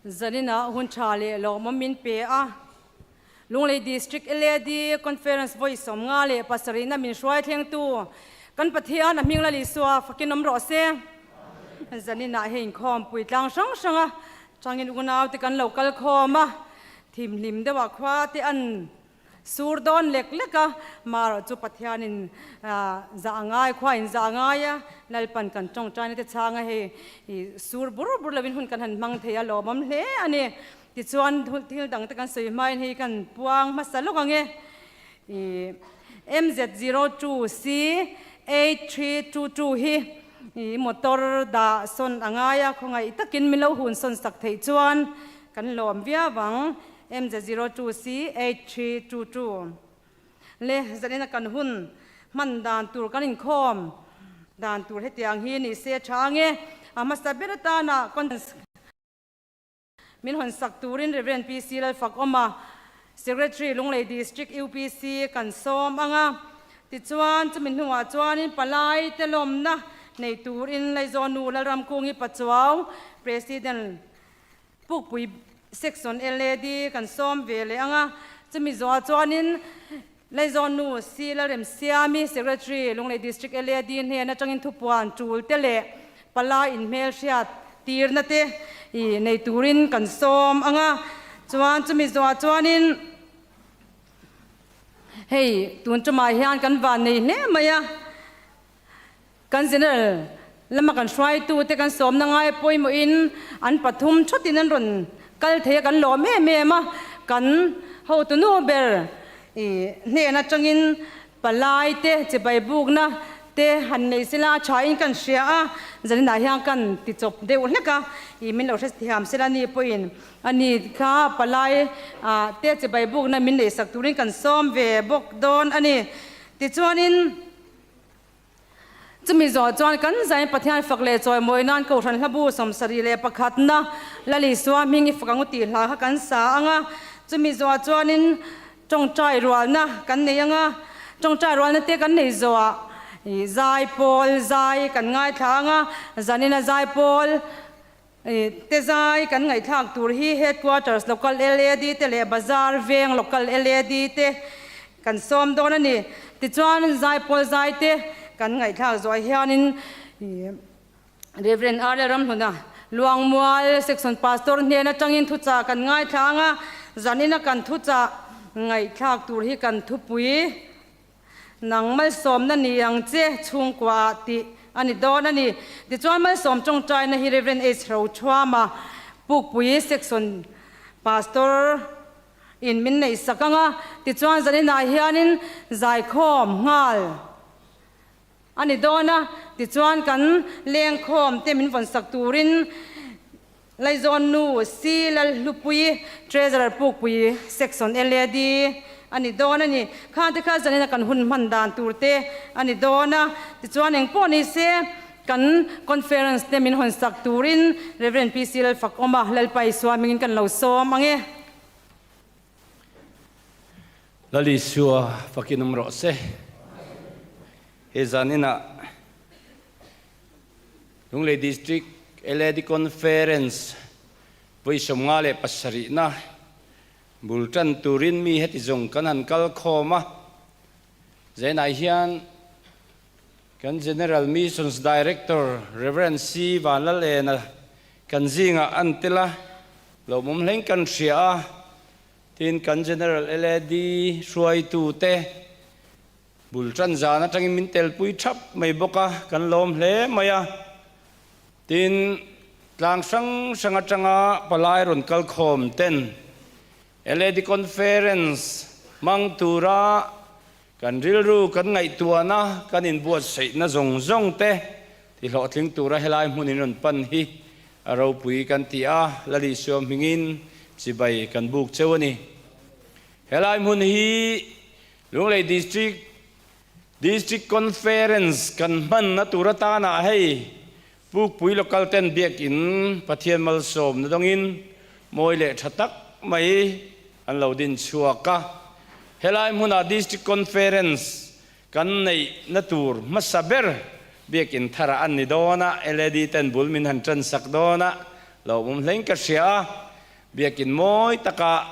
Zanina hun tha leh lawmawm min pe a. Lunglei District LAD Conference vawi 57na min hruai thlengtu kan Pathian a hming Lal Isua fakin awm rawh se. Zaninah hei inkhawmpui tlang hrang hranga changin unaute kan lo kal khawm a, thimhlim deuhah khua te an sur dawn lek lek a, marawh chu Pathianin zah a ngai, khuain zah a ngai a, Lalpan kan tawngtaina te chhanga hei sur bur bur lovin hun kan han hmang thei a lawmawm hle a ni. Tichuan thil dang te kan sawi hmain hei kan puang hmasa lawk ang e. I MZ02C8322 hi i motor dah sawn a ngai a, khawngaih takin min lo hun sawn sak theih chuan kan lawm viau ang. MZ02C8322 Le zanina kan hun hman dan tur kan inkhawm dan tur hetiang hi ni se tha ang e. A hmasa ber atana Min hawn sak turin Rev. PC Lalfakawma, Secretary, Lunglei District UPC kan sawm ang a. Tichuan, chumi hnuah chuanin palai te lawmna nei turin Laizawn nu Lalramkungi Pachuau, President, Pukpui Section LAD kan sawm ve leh ang a. Chumi zawhah chuanin Laizawn nu C Lalremsiami, Secretary, Lunglei District LAD hnen atangin thupuan tul te leh Palai inhmelhriat tirna te i nei turin kan sawm ang a, chuan chumi zawhah chuanin hei tun tumah hian kan van nei hle mai a, kan General lama kan hruaitu te kan sawmna ngai pawimawhin an pathum thatin an rawn kal thei a, kan lawm em em a, kan hotunu ber i hnen atangin Palai te chibai bukna te han nei sela a tha in kan hria a, zaninah hian kan ti chawp deuh hlek a, ih min lo hre thiam sela ni pawhin a ni kha palai ah te chibai bukna min neih sak turin kan sawm ve bawk dawn a ni. Tichuanin chumi zawh chuan kan zain Pathian fak leh chawimawi nan Kohhran Hlabu 71na Lal Isua hming i fak ang u tih hla kha kan sa ang a, chumi zawhah chuanin tawngtai rualna kan nei ang a, tawngtai rualna te kan nei zawhah ih zai pawl zai kan ngaithla ang a, zanina zai pawl ih te zai kan ngaihthlak tur hi Headquarters Local LAD te leh Bazar Veng Local LAD te Kan sawm dawn a ni. Tichuan Zaipawl zaite kan ngaihthlak zawh hianin Rev. R. Ramhluna Luangmual Section Pastor hnen atangin thuchah kan ngaithla ang a, zanina kan thuchah ngaihthlak tur hi kan thupui nang malsawmna ni ang che chhungkua ah tih a ni dawn a ni. Tichuan malsawm tawngtaina hi Rev. H. Rochhuama Pukpui Section Pastor In min neih sak ang a, tichuan zaninah hianin zaikhawm nghal a ni dawn a, tichuan kan lengkhawm te min vawn sak turin Laizawn nu C Lalhlupuii Treasurer Pukpui Section LAD a ni dawn a ni. Khang te kha zanina kan hun hman dan tur te a ni dawn a, tichuan engpawh ni se kan conference te min hawn sak turin Rev. PC Lalfakawma Lalpa Isua hmingin kan lo sawm ang e. Lal Isua fakin awm rawh se. He zaninah Lunglei District LAD Conference vawi 57na bul tan turin mi heti zawng kan han kal khawm a. Zainah hian kan General Missions Director Rev. C. Vanlalena kan zingah an tel a. Lawmawm hleng kan hria a, tin kan General LAD hruaitute bul tan zan atangin min telpui thap mai bawk a, kan lawm hle mai a. Tin, tlang hrang hrang atanga palai rawn kal khawm ten LAD Conference hmang tura kan rilru kan ngaihtuahna kan inbuatsaihna zawng zawng te ti hlawhtling tura helai hmun in rawn pan hi A ropui kan ti a, Lal Isua hmingin chibai kan buk cheu a ni. Helai hmun hi Lunglei District District Conference kan hmanna tur atana hei Pukpui Local ten biakin Pathian malsawmna dawngin mawi leh tha tak mai an lo din chhuak a. Helai hmunah District Conference Kan neihna tur hmasa ber biakin tharah an ni dawn a, LAD ten bul min han tan sak dawn a, lawmawm hlein ka hria a. Biakin mawi takah,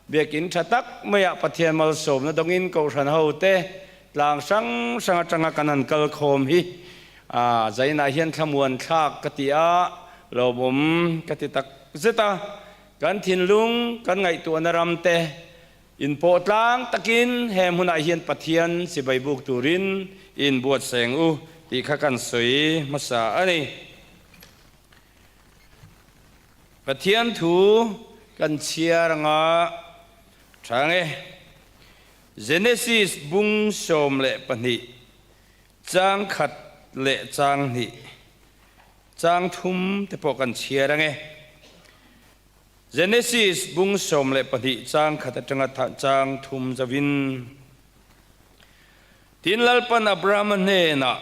Biakin tha tak maiah Pathian malsawmna dawngin Kohhran hote tlang hrang hrang atanga kan han kal khawm hi zainah hian thlamuan thlak ka ti a, lawmawm ka ti tak zet a. Kan thinlung, kan ngaihtuahna ramte inpawh tlang takin he hmunah hian Pathian chibai buk turin i inbuatsaih ang u tih kha kan sawi hmasa a ni. Pathian thu kan chhiar anga tha nge? Genesis bung 12, chang khat leh chang hnih, chang thum te pawh kan chhiar ange. Genesis bung 12 chang khat atanga chang thum zauhin, Tin Lalpan Abrahama hnenah,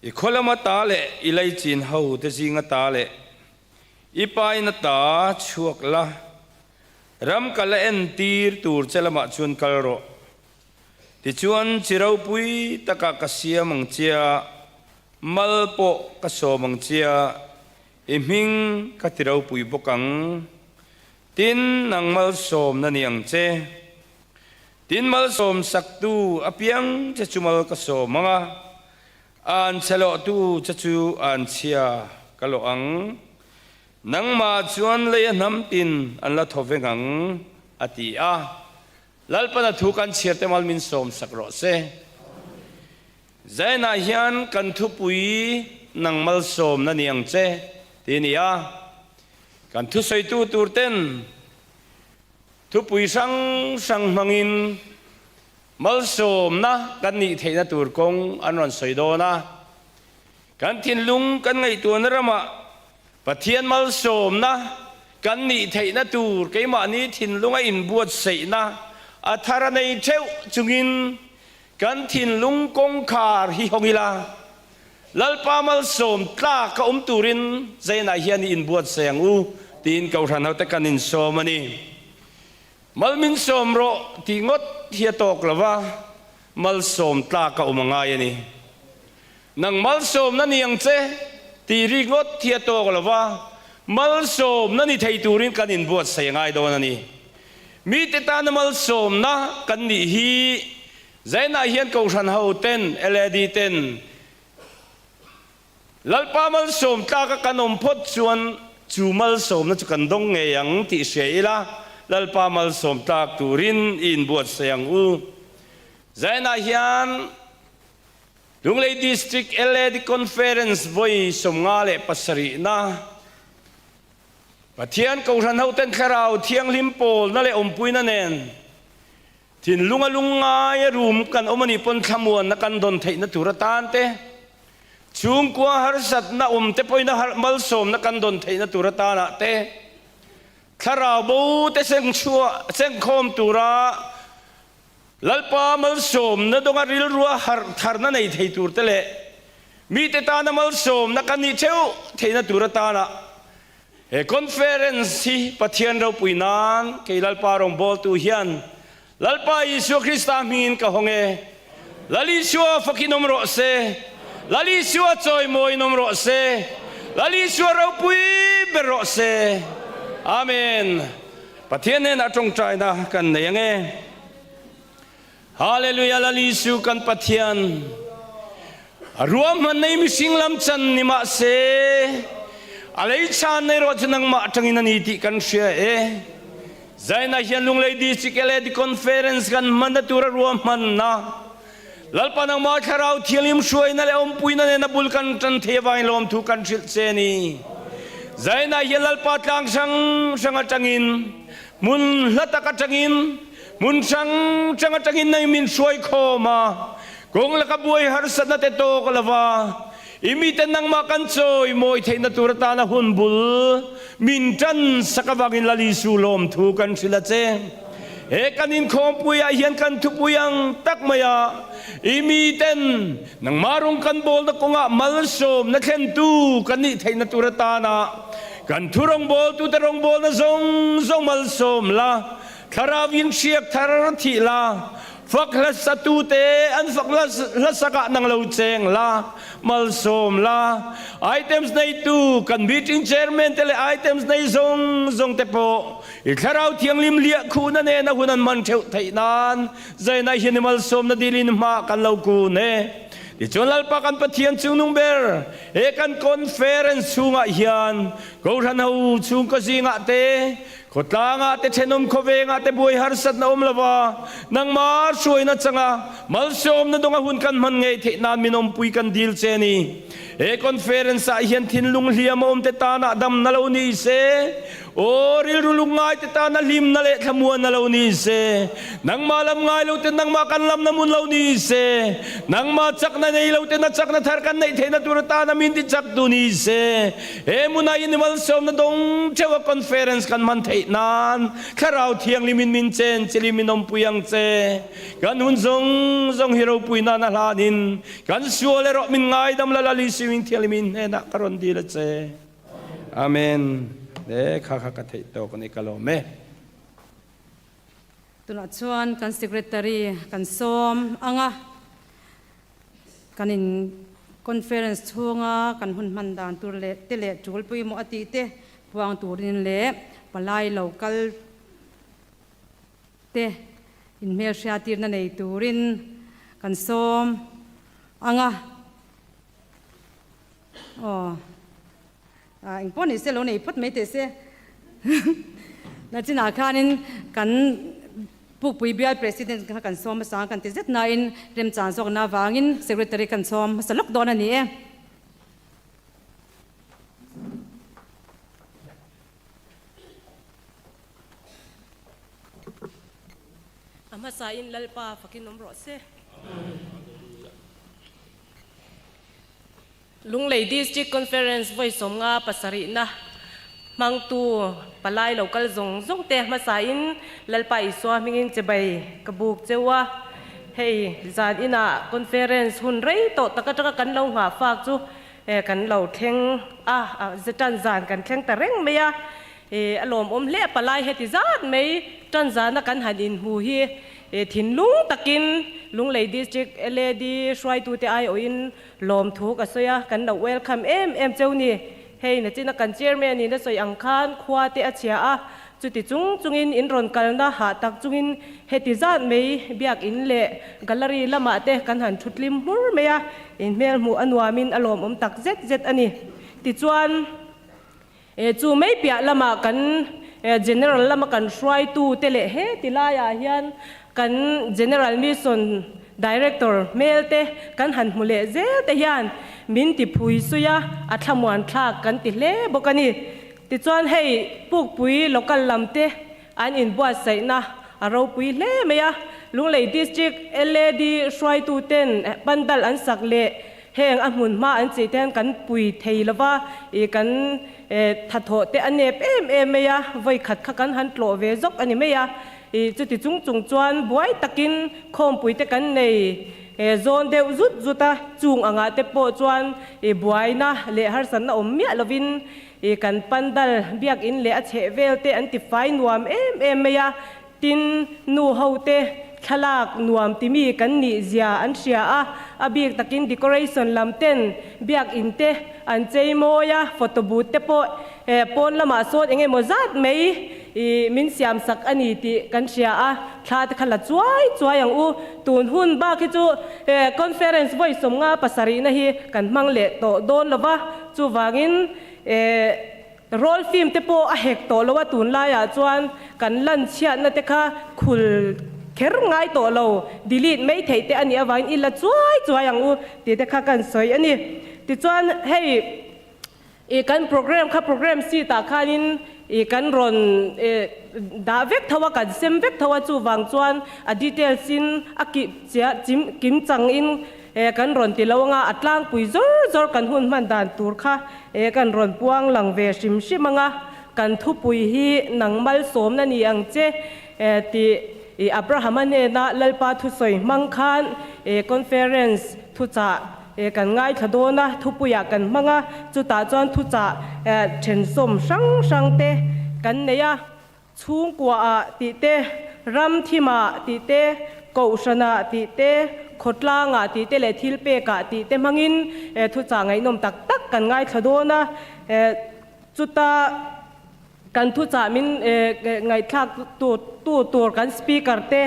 I khaw lama ta leh i leichin ho te zinga ta leh i paina ta chhuak la, ram kal a entir tur che lamah chuan kal rawh. Tichuan chi ropui takah ka siam ang chia, mal pawh ka sawm ang chia, i hming ka ti ropui bawk ang. Tin, nang malsawmna ni ang che. Tin malsawm saktu apiang che chu mal ka sawm ang a, an chhe lawhtu che chu an chhia ka lawh ang. Nangmah chuan lei a hnam tin an la thaw veng ang, a ti a. Lalpana thu kan chhiar te mal min sawm sak rawh se. Zainah hian kan thupui nang malsawmna ni ang che, ti a ni a. Kan thusawitu tur ten Thupui hrang hrang hmangin malsawmna kan nih theihna tur kawng an rawn sawi dawn a. Kan thinlung kan ngaihtuahna ramah Pathian malsawmna kan nih theihna tur keimahni thinlunga inbuatsaihna a thar a nei theuh chungin kan thinlung kawngkhar hi hawng ila, Lalpa malsawm tlak a awm turin Zainah hian i inbuatsaih ang u tiin Kohhran hote kan insawm a ni. Mal min sawm rawh tih ngawt hi a tawk lo va, malsawm tlak a awm a ngai a ni. Nang malsawmna ni ang che tih rik ngawt hi a tawk lo va, malsawmna ni thei turin kan inbuatsaih a ngai dawn a ni. Mite tana malsawmna kan nih hi Zainah hian Kohhran ho ten, LAD ten Lalpa malsawm tlaka kan awm phawt chuan chu malsawmna chu kan dawng ngei ang tih hria ila, Lalpa malsawm tlak turin i inbuatsaih ang u. Zainah hian Lunglei District LAD Conference vawi 57 na Pathian Kohhran ho ten Thlarau Thianghlim pawlna leh awmpuina nen Thinlung a lungngai a rum kan awm a nih pawn thlamuanna kan dawn theihna tur atan te, chhungkua harsatna awm te pawhin a malsawmna kan dawn theihna tur atanah te, thlarau bo te sengchhuah sengkhawm tura Lalpa malsawmna dawnga rilrua harh tharna nei thei tur te leh mite tana malsawmna kan nih theuh theihna tur atana He conference hi Pathian ropui nan kei Lalpa rawngbawltu hian Lalpa Isua Krista hmingin ka hawng e. Lal Isua fakin awm rawh se. Lal Isua chawimawiin awm rawh se. Lal Isua ropui ber rawh se. Amen. Pathian hnenah tawngtaina kan nei ange. Hallelujah Lal Isu kan Pathian a ruahman nei mihring lam chan ni mah se a lei chan nei rawh chu nangmah atangin a ni tih kan hria e. Zaina hian Lunglei District LAD Conference kan hmanna tur a ruahmanna Lalpa nangmah Thlarau Thianghlim hruaina leh awmpuina nena bul kan tan thei avangin lawmthu kan hrilh che ni. Zaina hian Lalpa tlang hrang hrang atangin hmun hla tak atangin Hmun hrang hrang atangin nang min hruai khawm a, kawng laka buai harsatna te tawk lo va, i mite nangmah kan chawi mawi theihna tur atana hun bul min tan sak avangin Lal Isu lawmthu kan hrilh a che. He kan inkhawmpuiah hian kan thupui ang tak maia i miten nangmah rung kan bawlna kawngah malsawmna thlentu kan nih theihna tur atana kan thu rawngbawltute rawngbawlna zawng zawng malsawm la, Thlarau in hriak thar thih la, Fak hla satute an fak hla sakah nang lo cheng la, malsawm la. Items neitu kan meeting chairman te leh items nei zawng zawng te pawh i Thlarau Thianghlim liah khuhna nen a hun an hman theuh theih nan zainah hian i malsawmna dilin hma kan lo kun e. Tichuan Lalpa kan Pathian chungnung ber he kan conference chhungah hian Kohhran ho chhungkaw zingah te, Khawtlangah te thenawm khawvengah te buai harsatna awm lova nangmah hruaina changa malsawmna dawnga hun kan hman ngei theih nan min awmpui kan dil che a ni. He conference ah hian thinlung hliam a awm te tanah damna lo ni se, aw rilru lungngai te tana hlimna leh thlamuanna lo ni se, nangmah lam ngai lo ten nangmah kan lamna hmun lo ni se, nangmah chakna nei lo ten a chakna thar kan neih theihna tur atana min ti chaktu ni se, He hmunah in malsawmna dawng theuh a conference kan hman theih nan Thlarau Thianghlim in min chen chilim in awmpui ang che. Kan hun zawng zawng hi ropui nan a hlan in kan sual erawh min ngaidam la Lal Isu in Thianghlim in hnenah ka rawn dil a che. Amen. Le kha kha ka theih tawk ani ka lawm e. Tunah chuan kan secretary kan sawm ang a. Kan in conference chhunga kan hun hman dan tur leh te leh tul pawimawh a tih te puang turin leh palai lo kal te inhmelhriatirna nei turin kan sawm ang a. Aw engpawh ni se lo nei phawt mai teh se. Nachinah khanin kan Pukpui Bial President kha kan sawm hmasa ang kan ti zet nain remchan zawkna avangin Secretary kan sawm hmasa lawk dawn a ni e. A hmasain Lalpa fakin awm rawh se. Lunglei District Conference vawi 57 na hmangtu palai lo kal zawng zawng te hmasain Lalpa Isua hmingin chibai ka buk cheu a. Hei zan inah conference hun rei tawh tak atanga kan lo nghah fak chu kan lo thleng a, tan zan kan thleng ta reng mai a. A lawmawm hle a palai heti zat mai tan zana kan han inhmu hi thinlung takin Lunglei District LAD hruaitute aiawhin Lawmthu ka sawi a, kan lo welcome em em cheu ni. Hei nachina kan chairman in a sawi ang khan khua te a chhia a, chuti chung chungin in rawn kalna hah tak chungin heti zat mai biak in leh gallery lamah te kan han thu tlim hmur mai a, in hmel hmuh a nuamin a lawmawm tak zet zet a ni. Tichuan. Chu mai piah lamah kan General lama kan hruaitu te leh he ti laiah hian kan General Mission Director hmel te kan han hmu leh zel te hian min ti phui sui a, a thlamuan thlak kan ti hle bawk a ni. Tichuan hei Pukpui Local lam te an inbuatsaihna a ropui hle mai a, Lunglei District LAD hruaitu ten pandal an sak leh Heng a hmun hma an chih te hian kan pui thei lo va, ih kan thathawh te a nep em em mai a, vawi khat kha kan han tlawh ve zawk a ni mai a, ih chuti chung chung chuan buai takin khawmpui te kan nei zawn deuh zut zut a, chung angah te pawh chuan ih buaina leh harsatna awm miah lovin ih kan pandal biakin leh a chheh vel te an tifai nuam em em mai a. Tin, nu hote thlalak nuam timi kan nih zia an hria a, a bik takin decoration lam ten biakin te an chei mawi a, photo booth te pawh pawn lamah sawn eng emaw zat mai min siam sak a ni tih kan hria a, thla te kha la chuai chuai ang u. Tun hun bak hi chu conference vawi 57 na hi kan hmang leh tawh dawn lo va, chuvangin Roll film te pawh a hek tawh lo a, tunlaiah chuan kan lan chhiatna te kha khul kher ngai tawh lo, delete mai theih te a nih avangin i la chuai chuai ang u tih te kha kan sawi a ni. Tichuan hei i kan program kha program sheet ah khanin i kan rawn dah vek tho a, kan sem vek tho a, chuvang chuan a details in a kih chiah kim chang in He kan rawn ti lo anga a tlangpui zawr zawr kan hun hman dan tur kha he kan rawn puang lang ve hrim hrim anga kan thupui hi nang malsawmna ni ang che tih i Abrahama hnena Lalpa thusawi hmang khan conference thuchah kan ngaithla dawn a, thupuiah kan hmang a, chutah chuan thuchah thensawm hrang hrang te kan nei a. Chhungkuaah tih te, ram thimah tih te, Kohhranah tih te, khawtlangah tih te leh thilpekah tih te hmangin thuchah ngaihnawm tak tak kan ngaithla dawn a. Chuta kan thuchah min ngaihthlak tu tur kan Speaker te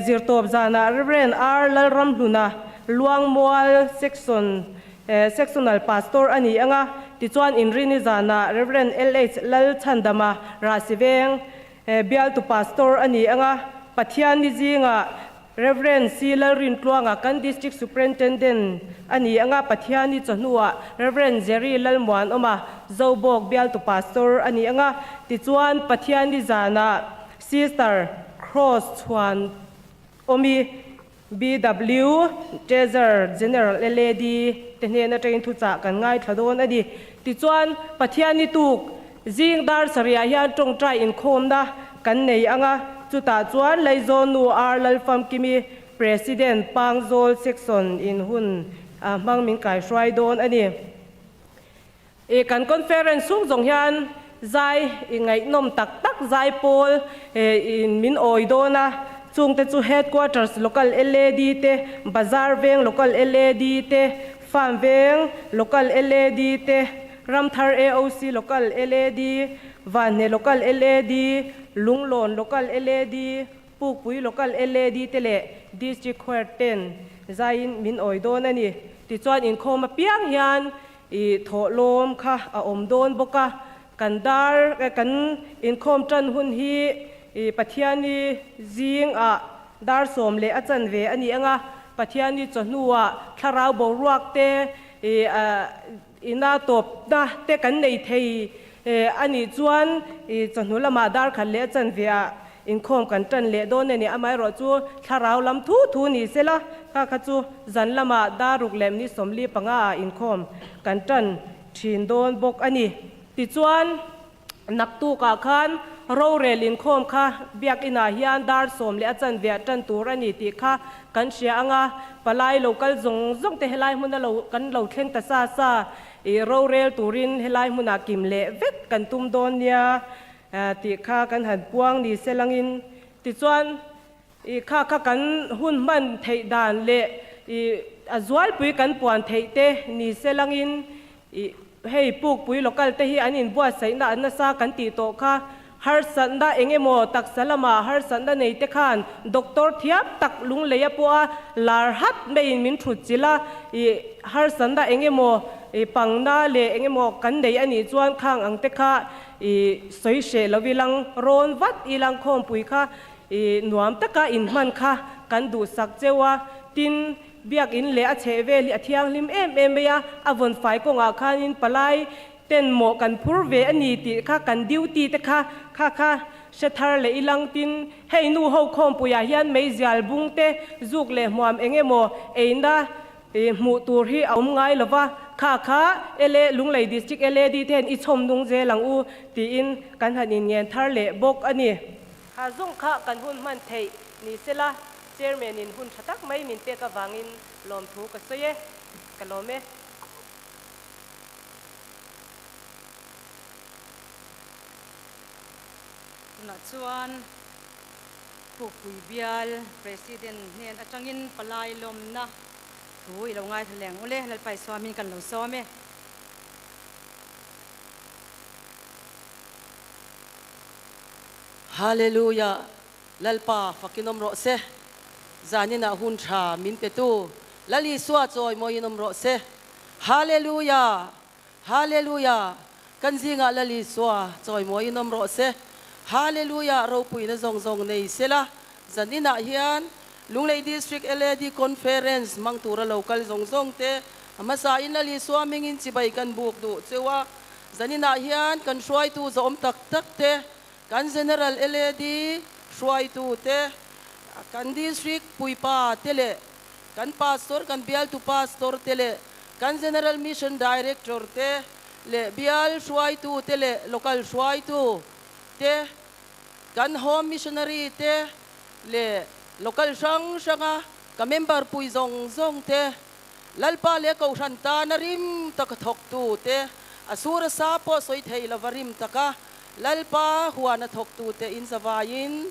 zirtawp zanah Rev. R. Lalramhluna, Luangmual Section Sectional Pastor a ni ang a, tichuan Inrini zanah Rev. LH Lalchhandama, Rahsiveng Bialtu Pastor a ni ang a, Pathianni zingah Rev. C. Lalrintluanga kan District Superintendent a ni ang a, Pathianni chawhnuah Rev. Jerry Lalmuanawma, Zobawk Bialtu Pastor a ni ang a, tichuan Pathianni zanah Sister Cross chhuan awmi BW, Treasurer General LAD te hnen atangin thuchah kan ngaithla dawn a ni. Tichuan, Pathianni tuk zing dar sarihah hian tawngtai inkhawmna kan nei ang a, chutah chuan Laizawn nu R Lalfamkimi, President, Pangzawl Section in hun hmang min kaihruai dawn a ni. I kan conference chhung zawng hian zai i ngaihnawm tak tak zai pawl in min awi dawn a, chungte chu Headquarters Local LAD te, Bazar Veng Local LAD te, Farm Veng Local LAD te, Ramthar AOC Local LAD, Vanhne Local LAD, Lunglawn Local LAD, Pukpui Local LAD te leh District Choir ten zaiin min awi dawn a ni. Tichuan inkhawm apiang hian I thawhlawm kha a awm dawn bawk a, kan dar kan inkhawm tan hun hi i Pathiani zing ah dar sawm leh a chan ve a ni ang a, Pathiani chawhnu ah thlarau boruak te i ina tawpna te kan nei thei a nih chuan i chawhnu lamah dar khat leh a chan ve ah Inkhawm kan tan leh dawn a ni. Amaherawhchu thlarau lam thu thu ni sela, kha kha chu zan lamah daruk leh ni 45 ah inkhawm kan tan thin dawn bawk a ni. Tichuan, naktukah khan rorel inkhawm kha biakinah hian dar sawm leh a chanve tan tur a ni tih kha kan hria ang a, palai lo kal zawng zawng te helai hmuna lo kan lo thleng ta sa sa i rorel turin helai hmunah kim leh vek kan tum dawn nia. Tih kha kan han puang ni se langin tichuan i kha kha kan hun hman theih dan leh i a zualpui kan puan theih te ni se langin i hei pukpui local te hi an inbuatsaihna an nasa kan tih tawh kha harsatna eng emaw taksa lamah harsatna nei te khan doctor thiam tak lunglei a pawh a lar hat maiin min thut chilh a i harsatna eng emaw i pangna leh eng emaw kan nei a nih chuan khang ang te kha I sawi hreh lo ilang rawn vat ilang khawmpui kha i nuam taka inhman kha kan duhsak cheu a, tin biakin leh a chheh vel hi a thianghlim em em mai a, a vawn fai kawngah khanin palai ten mawh kan phur ve a ni tih kha kan duty te kha kha kha hre thar leh ilang tin hei nu ho khawmpuiah hian meizial bung te zuk leh hmuam eng emaw eina I hmuh tur hi a awm ngai lova, kha kha LA Lunglei District LAD te hian i chhawm nung zel ang u tiin kan han inngen thar leh bawk a ni. Kha zawng kha kan hun hman theih ni sela, Chairman in hun tha tak mai min pek avangin lawmthu ka sawi e, ka lawm e. Tunah chuan Pukpui bial President hnen atangin palai lawmna thu i lo ngaithla leng ule, Lalpa Isuamin kan lo sawm e. Hallelujah Lalpa fakin awm rawh se, zaninah hun tha min petu Lal Isua chawimawiin awm rawh se. Hallelujah Hallelujah! Kan zingah Lal Isua chawimawiin awm rawh se. Hallelujah! Ropuina zawng zawng nei sela, zaninah hian Lunglei District LAD Conference hmang tura lo kal zawng zawng te a hmasain Lal Isua hmingin chibai kan buk duh cheu a. Zaninah hian kan hruaitu zawm tak tak te, kan General LAD hruaitu te, kan District puipa te leh kan Pastor, kan bialtu Pastor te leh Kan General Mission Director te leh bial hruaitu te leh local hruaitu te, kan Home Missionary te leh local hrang hranga ka member pui zawng zawng te, Lalpa leh Kohhran tana rim taka thawktu te, a sur a sa pawh sawi thei lova rim taka Lalpa huana thawktu te in zavaiin.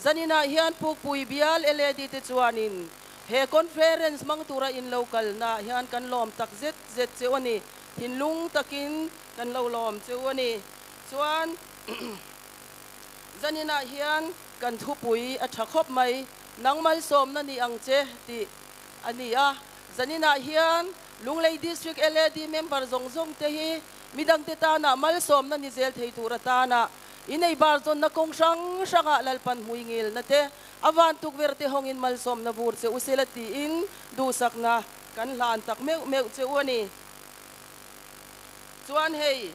Zaninah hian Pukpui bial LAD te chuanin he conference hmang tura in lo kalnaah hian kan lawm tak zet zet cheu a ni. Thinlung takin kan lo lawm cheu a ni. Chuan zaninah hian kan thupui a tha khawp mai, Nang malsawmna ni ang che tih a ni a. Zaninah hian Lunglei District LAD member zawng zawng te hi midangte tana malsawmna ni zel thei tur atana inei bar zawnna kawng hrang hrangah Lalpan hmui ngilna te a van tukverh te hawngin malsawmna vur che u sela tiin duhsakna kan hlan tak meuh meuh che u a ni. Chuan hei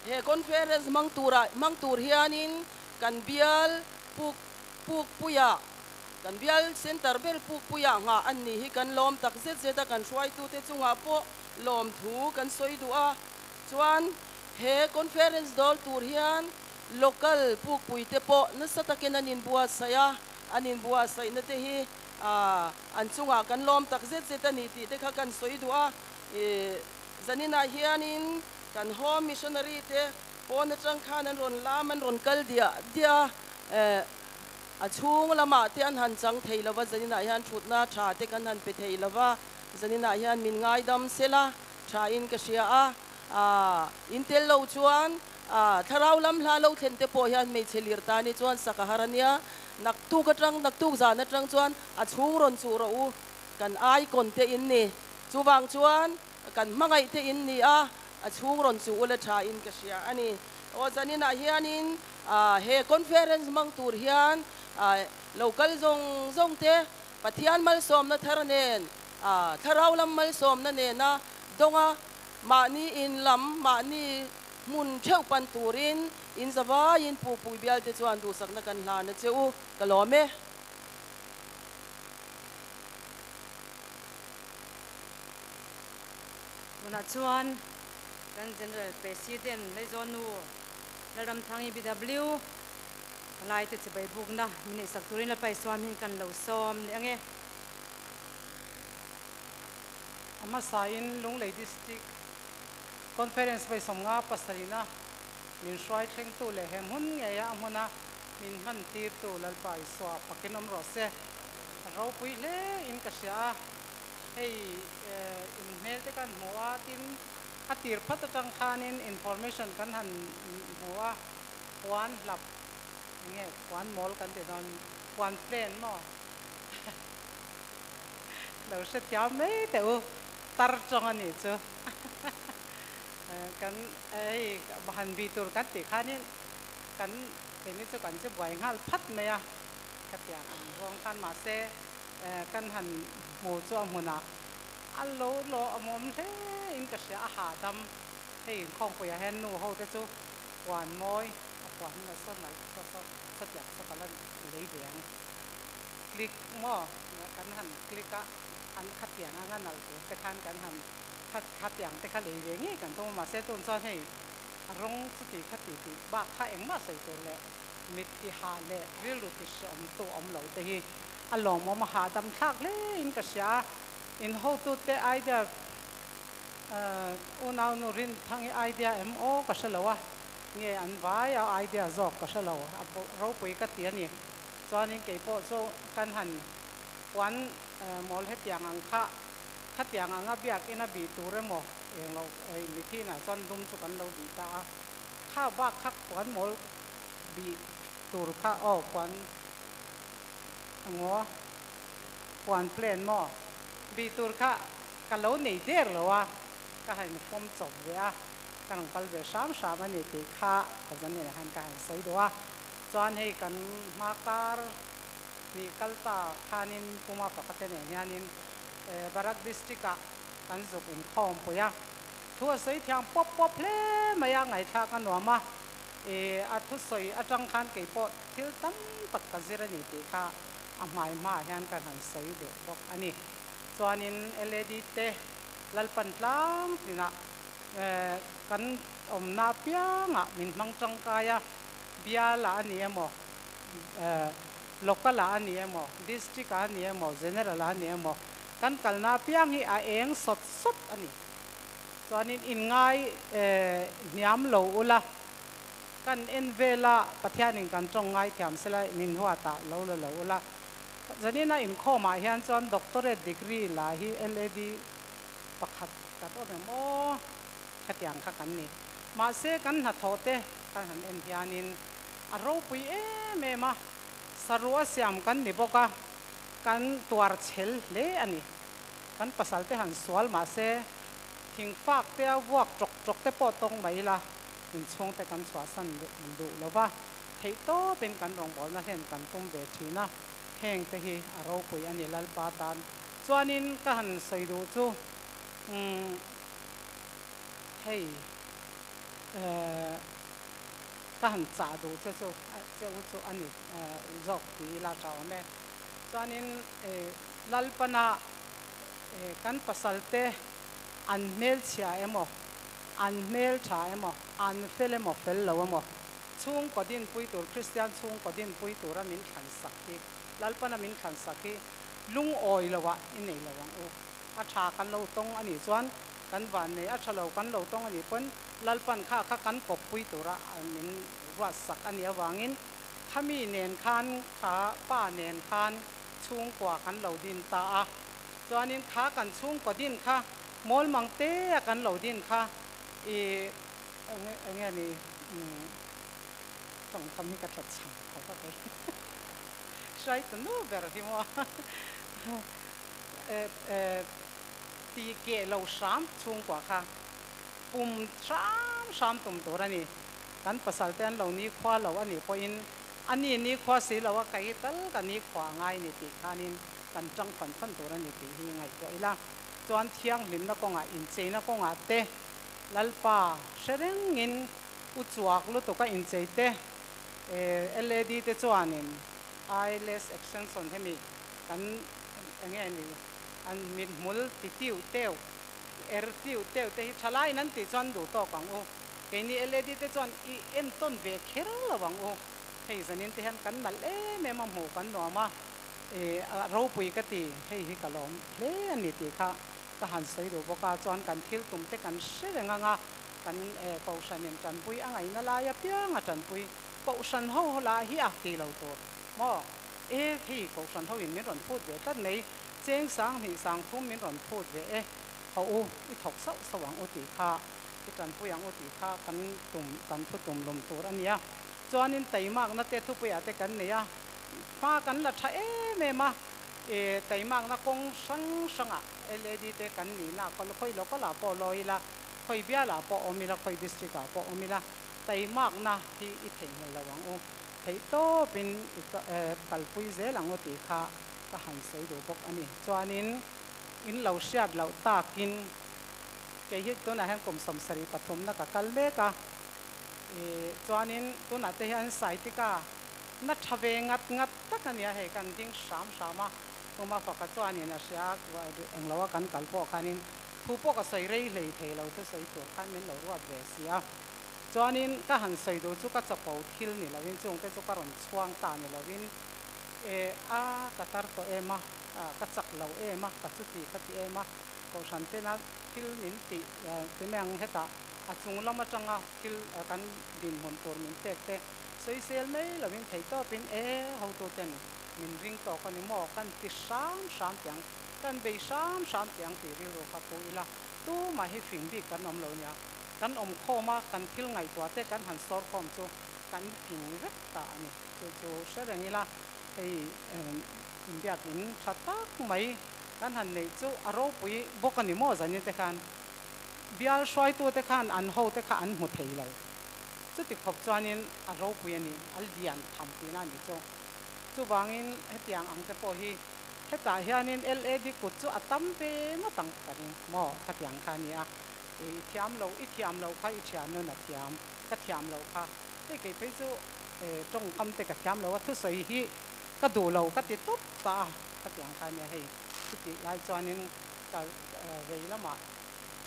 he conference hmang turah hmang tur hianin kan bial puk pukpuiah Kan bial center ber Pukpuiah nghah an nih hi kan lawm tak zet zet a, kan hruaitute chungah pawh lawmthu kan sawi duh a. Chuan he conference dawl tur hian local Pukpuite pawh nasa takin an inbuatsaih a, an inbuatsaihna te hi an chungah kan lawm tak zet zet a ni tih te kha kan sawi duh a. Zaninah hianin kan home missionary te pawn atang khan an rawn lam, an rawn kal diah diah a. A chhung lamah te an han chang thei lova, zaninah hian thutna tha te kan han pe thei lova, zaninah hian min ngaidam sela thain ka hria a, aah in tel lo chuan aah thlarau lam hla lo thlen te pawh hian hmeichhe lir ta ni chuan sak a har a nia, naktuk atang naktuk zan atang chuan a chhung rawn chuh rawh u, kan icon te in ni, chuvang chuan kan hmangaih te in ni a, a chhung rawn chuh ula thain ka hria a ni. Aw zaninah hianin He conference hmang tur hian lo kal zawng zawng te Pathian malsawmna thar nen, thlarau lam malsawmna nena dawnga mahni in lam, mahni hmun theuh pan turin in zavaiin Pukpui bialte chuan duhsakna kan hlan a che u, ka lawm e. Tunah chuan kan General President Leizawnu Lalramthangi BW, Palai te chibai bukna min neihsak turin Lalpa Isua hming kan lo sawm leh ange. A hmasain Lunglei District Conference vawi 57na min hruai thlengtu leh he hmun ngeia a hmuna min hman tirtu Lalpa Isua fakin awm rawh se. A ropui hle in ka hria a, hei inhmel te kan hmu a, tin A tir phat atang khanin information kan han hmu a, puan hlap enge puan mawl kan ti dawn, puan plan maw? Lo hrethiam mai teh u, tar tawng a nih chu. Kan hei han bih tur kan tih khanin kan keini chu kan che buai nghal phat mai a, khatiang ang zawng khan mahse kan han hmu chu a hmunah A lo lawh a mawm hle in ka hria, a hahdam. Hei inkhawmpuiah hian nu ho te chu puan mawi a puan la saw nalh saw saw satiang saw ka la lei ve ang. Click maw kan han click a, an khatiang anga nalh tur te khan kan han khatiang te kha lei ve ngei kan tum a, mahse tun chuan hei a rawng chuti khati tih bak kha engmah sawi tur leh mit ti hah leh rilru ti hreawm tu awm lo te hi a lawmawm a hahdam thlak hle in ka hria a. In hotute idea unaunu Rinthangi idea em aw ka hre lo a, nge an vai a idea zawk ka hre lo, a ropui ka ti a ni. Chuanin kei pawh chu kan han puan mawl hetiang ang kha, khatiang anga biakin a bih tur emaw eng lo mithinah chuan dum chu kan lo bih ta a, kha bak kha puan mawl bih tur kha aw puan ngaw. Puan plan maw? Bih tur kha ka lo nei der lo a, ka han fawm chawp ve a, ka rawn kal ve hram hram a ni tih kha ka zan nena khan ka han sawi duh a. Chuan hei kan hma kar hnih kal ta khanin Puma pakhat te nen hianin Barak District ah kan zuk inkhawm pui a, thu a sawi thiang pawp pawp hle mai a, ngaihthlak a nuam a, a thusawi atang khan keipawh thil tam tak ka zir a ni tih kha A hmai hmaah hian kan han sawi duh bawk a ni. Chuanin LAD te Lalpan tlang tinah kan awmna apiangah min hmang tangkai a, bialah a ni emaw, local-ah a ni emaw, district-ah a ni emaw, general-ah a ni emaw, kan kalna apiang hi a eng sawt sawt a ni. Chuanin inngai hniam lo ula. Kan en vela Pathianin kan tawng ngai thiam sela min huatah lo la lo ula. Zanina inkhawmah hian chuan doctorate degree la hi LAD pakhat kan awm em aw? Khatiang kha kan ni. Mahse kan hnathawh te kan han en hianin a ropui em em a, sarua siam kan ni bawk a, kan tuar chhel hle a ni. Kan pasal te han sual mahse thingfak te a vuak tawk tawk te pawh tawng mai ila inchhung te kan chhuahsan duh lo va, theih tawpin kan rawngbawlna hlen kan tum ve thin a, heng te hi a ropui a ni Lalpa tan. Chuanin ka han sawi duh chu umm hei eh ka han chah duh che chu che u chu a ni zawk ti ila tha awm e. Chuanin eh Lalpana eh kan pasal te an hmelchhia emaw an hmel tha emaw an fel emaw fel lo emaw chhungkaw dinpui tur Kristian chhungkaw dinpui tura min thlan sak hi Lalpana min thlan sak hi Lungawi lo ah i nei lo ang u. A tha kan lo tawng a nih chuan kan van nei, a tha lo kan lo tawng a nih pawn Lalpan kha kha kan kawppui tura min ruat sak a nih avangin khami nen khan kha pa nen khan chhungkua kan lo din ta a. Chuanin kha kan chhungkaw din kha mawlmang te a kan lo din kha i enge ni tawngkam hi ka tla cham khawp a kei. Hrai ta nu ber hi maw ti keh lo hram chhungkua kha pum hram hram tum tur a ni. Kan pasal te an lo nikhua lo a nih pawhin a ni nikhua si lo a kai tal ka nikhua ngai ni tih khanin kan tang fan fan tur a ni tih hi ngaihtuah ila. Chuan thianghlimna kawngah incheina kawngah te Lalpa hre rengin u chuak lutuk a inchei te LAD te chuanin eyelash extension hemi kan enge ni an mithmul ti tiu teuh er tiu teuh te hi thalaiin an tih chuan duh tawk ang u. Keini LAD te chuan i entawn ve kher lo ang u. Hei zanin te hian kan nalh em em a hmuh kan nuam a, a ropui ka ti hei hi ka lawm hle a ni tih kha ka han sawi duh bawk a. Chuan kan thil tum te kan hre reng ang a. Kan Kohhranin tanpui a ngaihna lai apianga tanpui Kohhran ho lah hi a ti lo tur maw? E, hei Kohhran ho in min rawn phut ve tlat mai, cheng sang hnih sang thum min rawn phut ve e, haw u, i thawk sauh sauh ang u tih kha, i tanpui ang u tih kha kan tum, kan thu tum lum tur a nia. Chuanin taimakna te thupuiah te kan nei a, hma kan la tha em em a, e, taimakna kawng hrang hrangah LAD te kan nihna khawi local ah pawh lawi ila, Khawi bialah pawh awm ila, khawi district ah pawh awm ila, taimakna hi i theihnghilh lo ang u, theih tawpin i kalpui zel ang u tih kha ka han sawi duh bawk a ni. Chuanin in lo hriat loh takin kei hi tunah hian kum 73 na ka kal mek a, chuanin tunah te hian Saitika na tha ve ngat ngat tak a nia hei kan ding hram hram a, Puma faka chuanin a hria englo a kan kal pawh khanin Thu pawh ka sawi rei hlei thei lo chu sawi tur khan min lo ruat ve si a. Chuanin ka han sawi duh chu ka chapo thil ni loin chungte chu ka rawn chhuang ta ni loin e a ka tar tawh em a, ka chak lo em a, ka chuti ka ti em a, kohhran tena thil min tih ti mai ang hetah a chung lam atanga thil kan dinhmun tur min pek te sawisel mai loin thei tawpin e hotuten min ring tawk a ni maw kan ti hram hram teh ang. Kan bei hram hram teh ang tih rilru kha pu ila, tumah hi fing bik kan awm lo nia. Kan awm khawm a, kan thil ngaihtuah te kan han sawr khawm chu kan fing vek ta a ni. Chu chu hre reng ila, hei inbiakin tha tak mai kan han neih chu a ropui bawk a ni maw zanin te khan. Bial hruaitute khan an hote kha an hmu thei lo. Chuti khawp chuanin a ropui a ni, a lian tham tihna a ni chu. Chuvangin hetiang ang te pawh hi Hetah hianin LAD kut chu a tam ve ngawt ang ka ring maw? Khatiang kha a ni a, i thiam lo, i thiam lo kha i thian nun a thiam, ka thiam lo kha. Hei kei phei chu tawngkam te ka thiam lo a, thusawi hi ka duh lo ka ti tawp ta a, khatiang kha a nia hei. Chutih lai chuanin ka vei lamah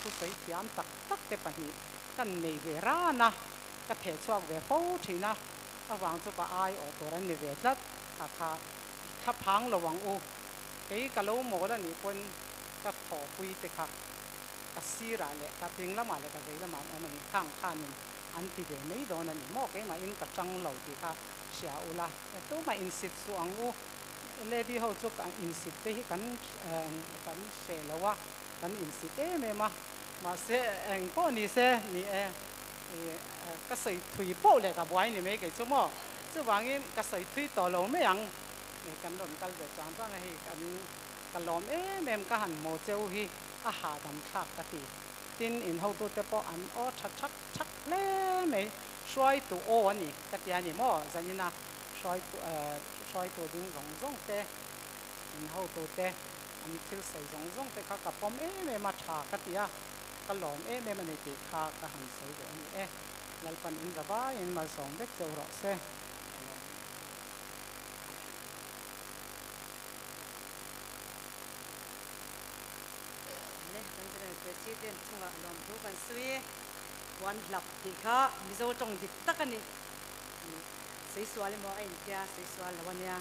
thusawi thiam tak tak te pahnih kan nei ve ran a, ka theh chhuak ve fo thin a, avang chu ka ai awh tur an ni ve tlat a kha. Thla phang lo ang u. Kei ka lo mawl a nih pawn ka thawhpui te kha ka sirah leh ka ding lamah leh ka vei lamah an awm a ni. Khang khanin an ti ve mai dawn a ni maw keimahin ka tang lo tih kha hria ula tumah insit suh ang u lady ho chu insit te hi kan kan hre lo a kan insit em em a mahse eng pawh ni se ni e ka sawi thui poh leh ka buai ni mai kei chu maw chuvangin ka sawi thui tawh lo mai ang kan rawn kal ve chang chang a hei kan ka lawm em em ka han hmu cheu hi a hahdam thlak ka ti. Tin, in hotute pawh an aw tha thak thak hle mai. Hruaitu aw a ni ka ti a ni maw? Zanina hruaitu hruaitu ding zawng zawng te, in hotute an thil sawi zawng zawng te kha ka pawm em em a, tha ka ti a, ka lawm em em a ni tih kha ka han sawi ve a ni e. Lalpan in za vaiin malsawm vek cheu rawh se. Ka lawm. Le kan General President chungah lawmthu kan sawi puan hlap tih kha Mizo tawng dik tak a ni. Saisual emaw a intia saisual lo a nia,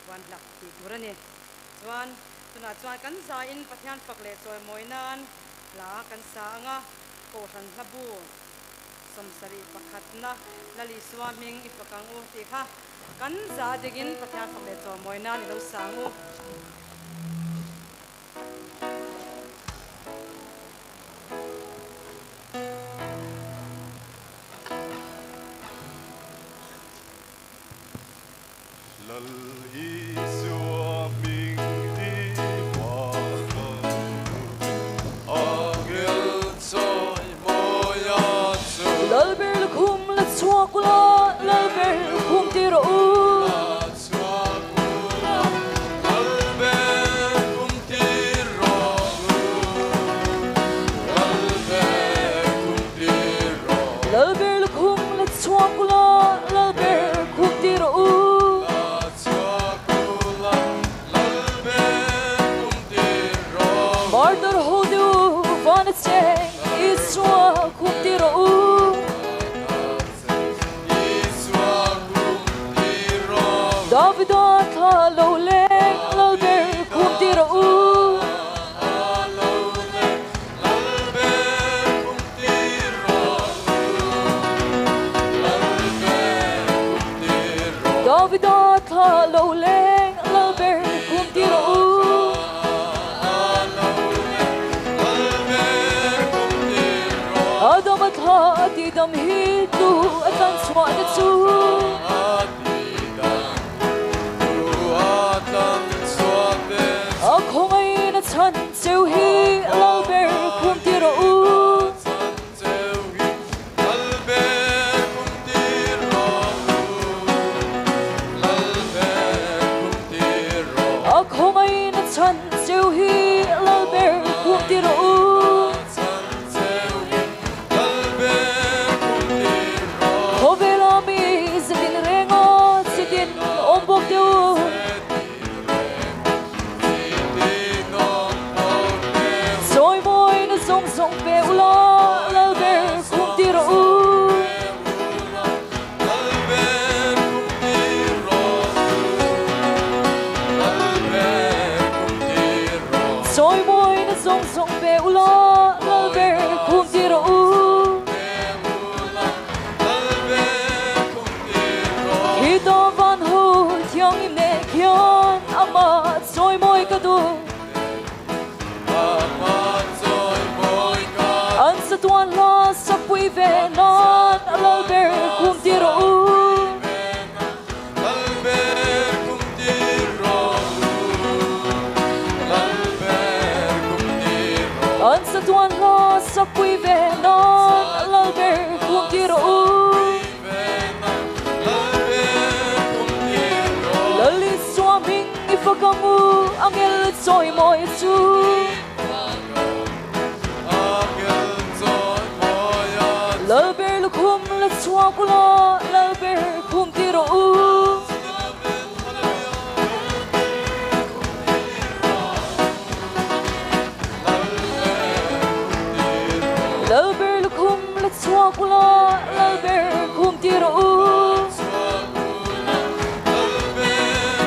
puan hlap tih tur a ni. Chuan tunah chuan kan zain Pathian fak leh chawimawi nan hla kan sa ang a, Kohhran hlabu 71na Lal Isua hming i fak ang u tih kha kan za dingin Pathian fak leh chawimawi nan i lo sa ang u. Lal Isua hming i fak ang u, Angel chawi mawi a chu. Lal ber lukhum la chhuak ula, Lal ber lukhum ti rawh u. La chhuak ula, Lal ber kum ti rawh u. Lal ber kum ti rawh u. Lal ber lukhum la chhuak ula, Lal ber kum ti rawh u. La chhuak ula, Lal ber kum ti rawh u. Martar ho deuh van a cheng, Isua kum ti rawh u. Isua kum ti rawh u. Davida thla lo leng, Lal ber kum ti rawh u. Lo leng, Lal ber kum ti rawh u. Lal ber kum ti rawh u. Davida thla lo leng, Lal ber kum ti rawh u. Lo leng, Lal ber kum ti rawh u. Adama thla ti dam hi tu a tlan chhuah na chu. A ti dam tu a tlan chhuah te A khawngaih na chhan cheu hi Lal ber kum ti rawh u. Chan cheu hi Lal ber kum ti rawh u. Lal ber kum ti rawh u. A khawngaih na chhan cheu hi Lal ber kum ti rawh u. Chan cheu hi Lal ber kum ti rawh u. Khawvela mi zatin renga chitin awm bawk te u. Chawi mawi na zawng zawng pe ula, Lal ber kum ti rawh u. Lal ber kum ti rawh u. Lal ber kum ti rawh u. Chawi mawi na zawng zawng pe ula, Lal ber kum ti rawh u. Lal ber kum ti rawh u. Khita van ho thianghlim nen khian amah chawi mawi ka duh. Amah chawi mawi ka An chatuan hla sakpui ve nan Lal ber kum ti rawh u. Lal ber kum ti rawh u. Lal ber kum ti rawh u. An chatuan hla sakpui ve nan Lal ber kum ti rawh u. Lal ber kum ti rawh u. Lal Isua hming i fak ang u, angel chawi mawi chu. Angel chawi mawi a Lal ber lukhum la chhuak ula, Lal ber kum ti rawh u. Lal ber lukhum la chhuak ula, Lal ber kum ti rawh u. Lal ber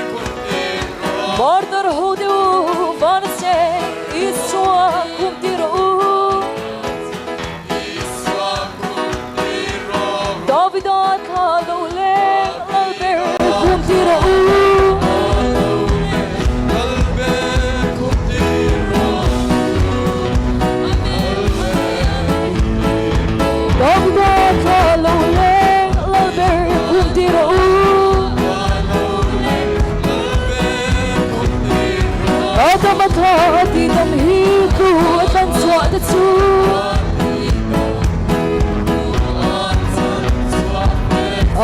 kum ti rawh u. Martar ho deuh van a cheng, Isua kum ti rawh u. Isua kum ti rawh u. Adama tha ti dam hi tu a tlan chhuah te chu.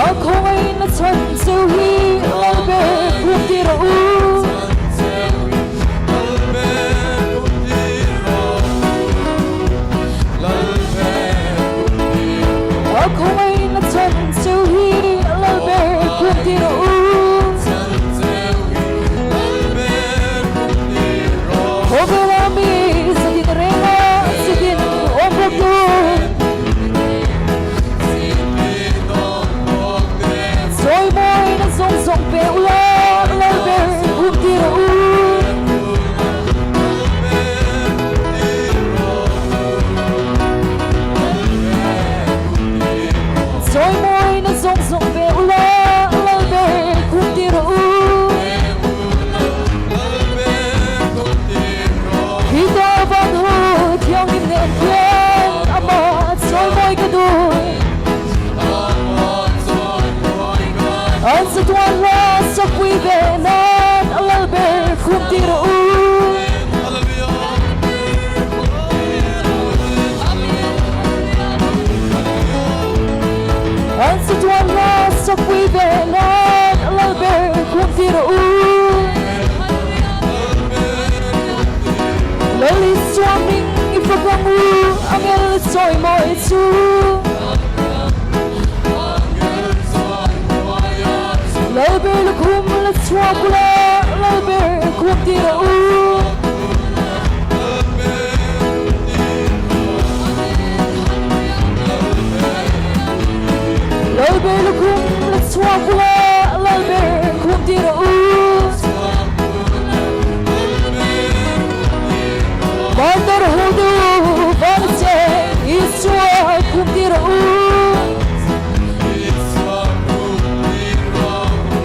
A khawngaihna chhan cheu hi lal ber khum ti rawh u. A khawngaihna chhan cheu hi lal ber khum ti rawh u. Khawvela mi zatin reng a chitin awm bawk tu. Sawi mawina zawng zawng pe ula lal ber khum ti rawh u. Sawi mawina zawng zawng pe ula lal ber khum ti rawh u. Hita van hu thianghlim nen khian amah sawi mawi ka duh. An chatuan hla sakpui ve nan a lal ber khum ti rawh u. An chatuan hla sakpui ve nan a lal ber khum ti rawh u. Lal Isua hming i fak ang u, angel sawi mawi chu. Lal ber lukhum la chhuak ula, lal ber khum ti rawh u. Lal ber lukhum la chhuak ula, lal ber khum ti rawh u. Martar ho du van che Isua khum ti rawh u.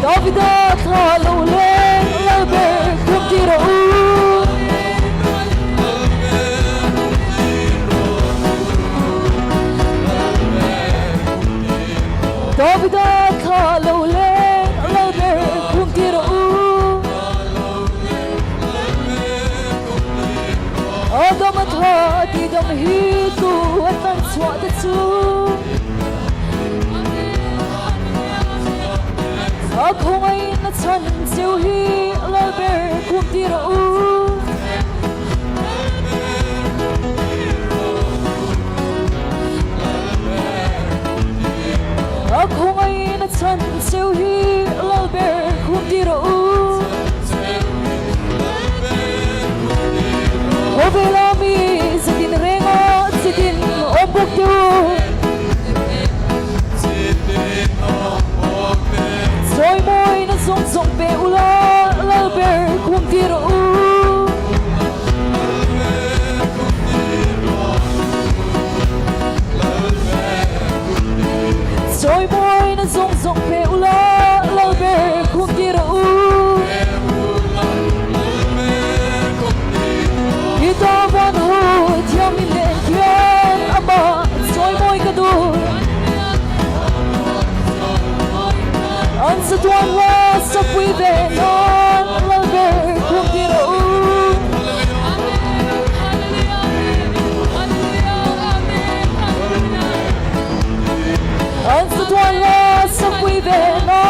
Davida thla lo leng lal ber khum ti rawh u. Davida thla lo leng lal ber khum ti rawh u. Adama tha ti dam hi tu a tlan chhuah te chu. A khawngaihna chhan cheu hi lal ber khum ti rawh u. A khawngaihna chhan cheu hi lal ber khum ti rawh u. Khawvela mi zatin reng a chitin awm bawk te u. Sawi mawina zawng zawng pe ula lal ber khum ti rawh u. Sawi mawina zawng zawng pe ula lal ber khum ti rawh u. I ta van hu thiamhlim nen khian amah sawi mawi ka duh. An chatuan hla sapui ve nan lal ber khum ti rawh u. An chatuan hla sapui ve nan.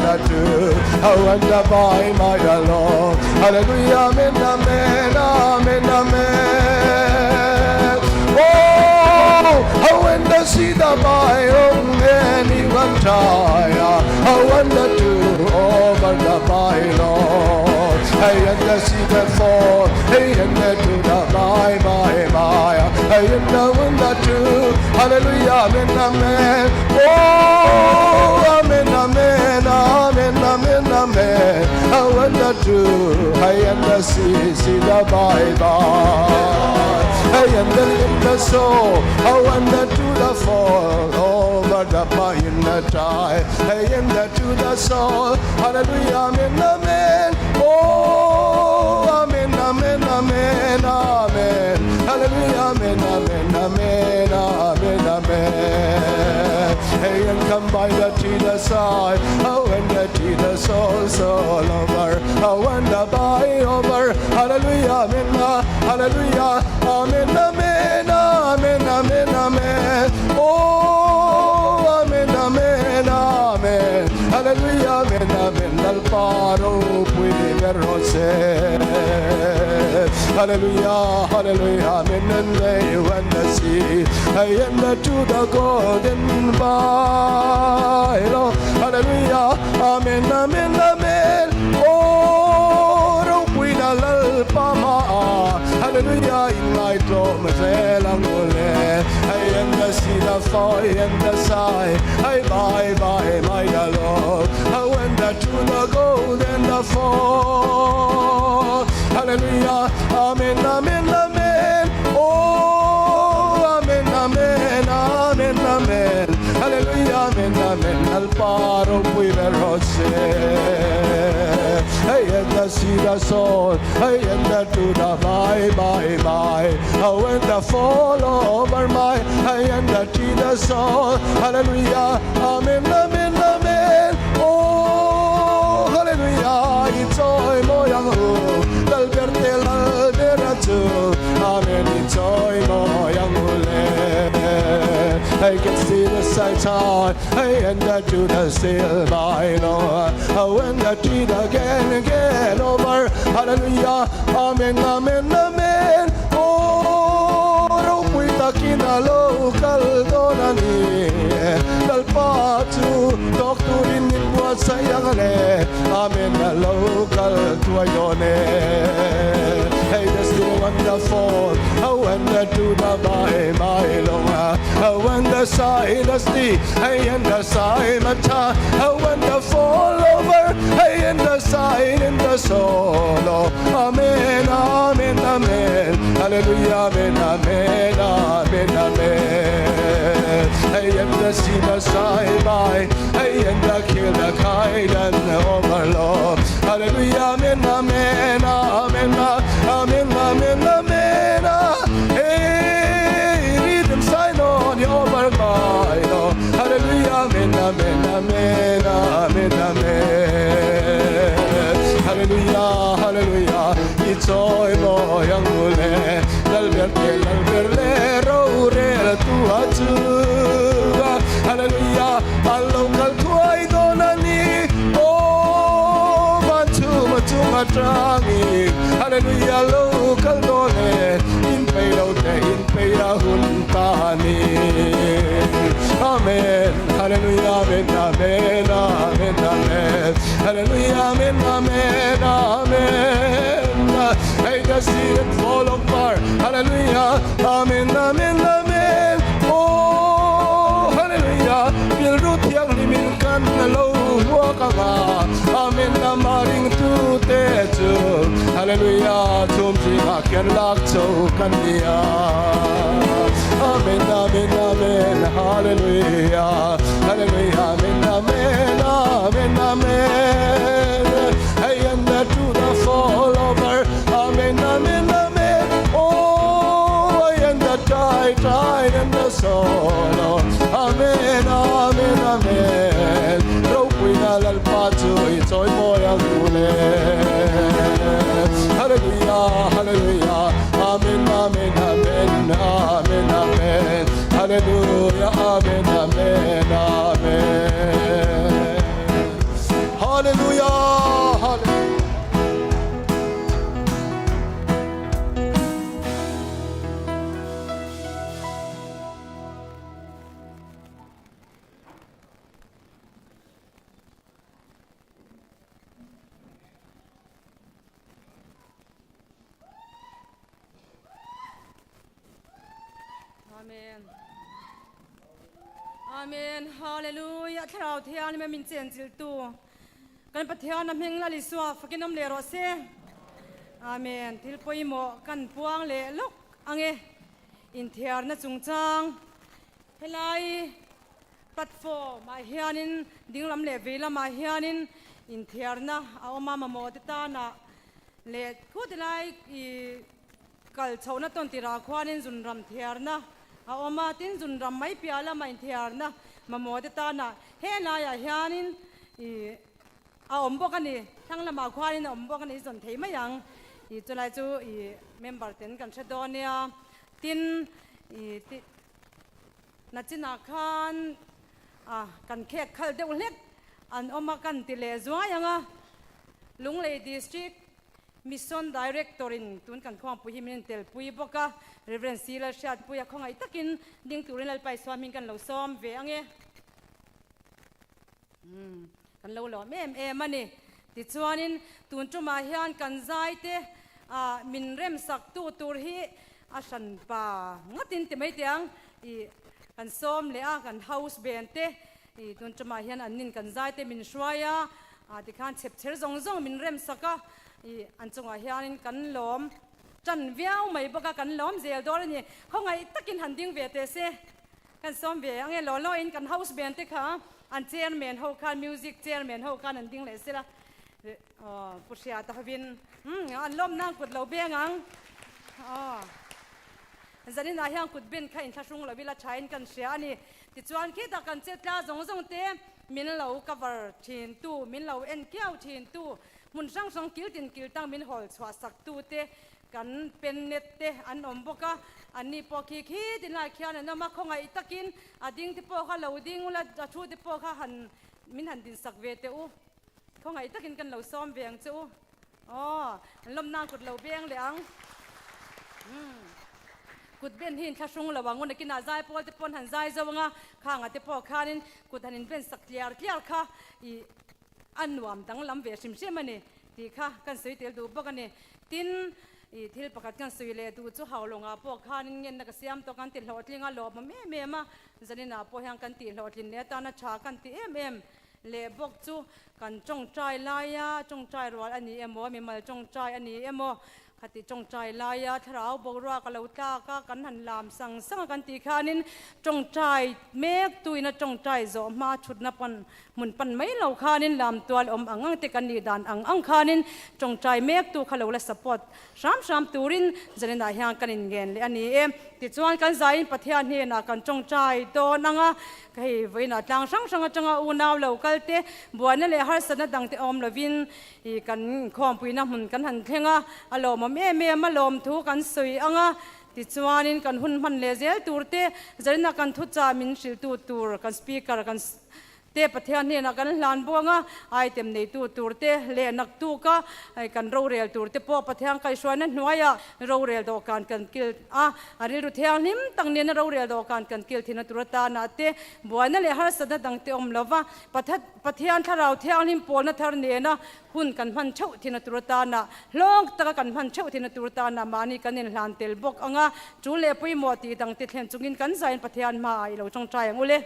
the two How and the by my Lord Hallelujah Amen Amen Amen Amen Oh how and the see the by oh anyone tire How and the two over the by Lord Hey and the see the four Hey and the two the by my my Hey and the one the two Hallelujah Amen Amen Oh Amen Amen Amen Amen Amen How and the two Hey and the see see the bye bye Hey and the in the soul How and the to the fall over the by in the tie Hey and the to the soul Hallelujah Amen Amen Oh Amen Amen Amen Amen Hallelujah Amen Amen Amen Amen Amen Hey and come by the to the side Oh and the to the soul soul over Oh and the by over Hallelujah Amen Hallelujah Amen Amen Amen Amen Amen Oh Amen Amen Amen Hallelujah Amen Amen Lalpa ropui ber rawh se Hallelujah Hallelujah Amen and lay when the sea I enter to the golden by Hallelujah Amen Amen Amen Oh ropui na Lalpa ma Hallelujah in my tlawm zel ang ule I am the see the foy and the sigh I bye bye my Lord I went to the golden the fall Hallelujah Amen Amen Amen Oh Amen Amen Amen Amen Hallelujah Amen Amen Lalpa ropui ber rawh se Hey and the see the soul Hey and the to the bye bye bye Oh and the fall over my Hey and the to the soul Hallelujah Amen Amen Amen Oh Hallelujah It's all mo yang hu Lal ber te lal ber a chu Amen It's all mo yang hu le I can see the sight I and the to the still by Lord Oh and the to the again again over Hallelujah Amen Amen Amen Oh ropui takin a lo kal dawn a ni Lalpa chu tawk turin in buatsaih ang le Amen a lo kal thuai dawn e Hey the still wonderful Oh and the to the by my long Oh and the side the sea Hey and the side mata Oh and the fall over Hey and the side in the solo Amen Amen Amen Hallelujah Amen Amen Amen Amen Hey and the see the side by Hey and the kill the kind and overlord Hallelujah Amen Amen Amen Amen Amen Amen Hey rhythm sign on your over my Hallelujah Amen Amen Amen Amen Amen Hallelujah Hallelujah It's oi mo yang ule lal ber te lal ber le ro re tu a chu Hallelujah alo kal thuai don ani o van chu ma chu ma trangi Hallelujah lo kal don e in pe lo te in pe a hun ta ni Amen Hallelujah Amen Amen Amen Amen Hallelujah Amen Amen Amen Hey the sea fall of fire Hallelujah Amen Amen Amen Oh Hallelujah Rilru thianghlimin kan lo hmuak anga Amen na maring tu te chu Hallelujah chhum zingah khian lak chho kan nia Amen Amen Amen Hallelujah Hallelujah Amen Amen Amen Amen Hey and the to the fall over Amen Amen Amen Oh and the tide tide and the solo Amen Amen Amen Ropuina Lalpa chu i chawimawi ang ule Hallelujah Hallelujah Amen Amen Amen Amen Amen Hallelujah Amen Amen Amen Hallelujah! Hallelujah! Amen. Amen. Hallelujah. Thlarau thianghlim min chen chil tu. Kan Pathian a hming Lal Isua fakin awm leh rawh se. Amen. Thil pawimawh kan puang leh lawk ange. Inthiarna chungchang helai platform ah hianin dinglam leh veilam ah hianin inthiarna a awm a mamawh te tanah leh khutilai ih kal chhohna tawn tirah khuanin zunram thiarna a awm a, tin zunram mai piah lama inthiarna mamawh te tanah helaiah hianin ih A awm bawk a ni, thlang lamah khuanin a awm bawk a ni, i zawn thei mai ang. I chulai chu i member ten kan hre dawn nia. Tin, i ti nachinah khan a kan khek khal deuh hlek an awm a kan ti leh zuai ang a. Lunglei District Mission Director in tun kan khuangpui hi min intelpui bawk a, Rev. C. Lalhriatpuia khawngaih takin ding turin Lalpa Isua hming kan lo sawm ve ang e. Umm, kan lo lawm em em a ni. Tichuanin tun tumah hian kan zaite ah min remsak tu tur hi a hran pa ngatin ti mai tiang ih kan sawm leh a, kan house band te ih tun tumah hian an nin kan zaite min hruai a, ah tikhan chhep chher zawng zawng min remsak a, ih an chungah hianin kan lawm tan viau mai bawk a, kan lawm zel dawn a ni. Khawngaih takin han ding ve teh se. Kan sawm ve ang e, law law in kan house band te kha an chairman ho khan music chairman ho khan an ding leh sela aw Pu Hriata hovin umm an lawm nan kut lo beng ang aw zanin ah hian kut ben kha inthlahrung lo ila tha in kan hria a ni. Tichuan khitah kan chetla zawng zawng te min lo cover thin tu min lo en kiau thin tu hmun hrang hrang kil tin kil tang min hawl chhuah sak tu te Kan pennet te an awm bawk a, anni pawh khi khi tinlai khian an awm a, khawngaih takin a ding te pawh kha lo ding ula, a thu te pawh kha han min han dinsak ve teh u, khawngaih takin kan lo sawm ve ang che u, aw an lawm nan kut lo beng leh ang, umm kut ben hi inthlahrung lo ang u, nakinah zai pawl te pawh an han zai zo ang a, khangah te pawh khanin kut han inben sak tliar tliar kha ih a nuam danglam ve hrim hrim a ni tih kha kan sawi tel duh bawk a ni. Tin, ih thil pakhat kan sawi leh duh chu Haulawngah pawh khanin ngenna ka siam tawh kan ti hlawhtling a lawmawm em em a, zaninah pawh hian kan tih hlawhtlin leh atana tha kan ti em em leh bawk chu kan tawngtai laia tawngtai rual a ni emaw, mimal tawngtai a ni emaw Khati tawngtai laia thlarau boruak a lo tlak a, kan han lam sang sang a kan tih khanin tawngtai mek tuin a tawngtai zawh hma thutna pan hmun pan mai lo khanin lam tual awm ang ang te kan nih dan ang ang khanin tawngtai mek tu kha lo la support hram hram turin zaninah hian kan inngen leh a ni e. Tichuan kan zaiin Pathian hnenah kan tawngtai dawn ang a, hei vawiinah tlang hrang hrang atanga unau lo kal te buaina leh harsatna dangte awm lovin I kan inkhawmpuina hmun kan han thleng a, a lawmawm em em a, lawmthu kan sawi ang a, tichuanin kan hun hman leh zel tur te, zarina kan thuchah min hrilhtu tur kan speaker kan te Pathian hnenah kan hlan buang a, item neitu tur te leh naktuk a kan rorel tur te pawh Pathian kaihhruaina hnuaiah rorel dawhkan kan kil a, a rilru thianghlim tak nena rorel dawhkan kan kil thinna tur atana te buaina leh harsatna dangte awm lova Pathian Thlarau Thianghlim pawlna thar nena hun kan hman theuh thin a tur atana hlawng taka kan hman theuh thin a tur atana mahni kan inhlan tel bawk ang a, tul leh pawimawh tih dangte thlen chungin kan zain Pathian hmaah i lo tawngtai ang u le.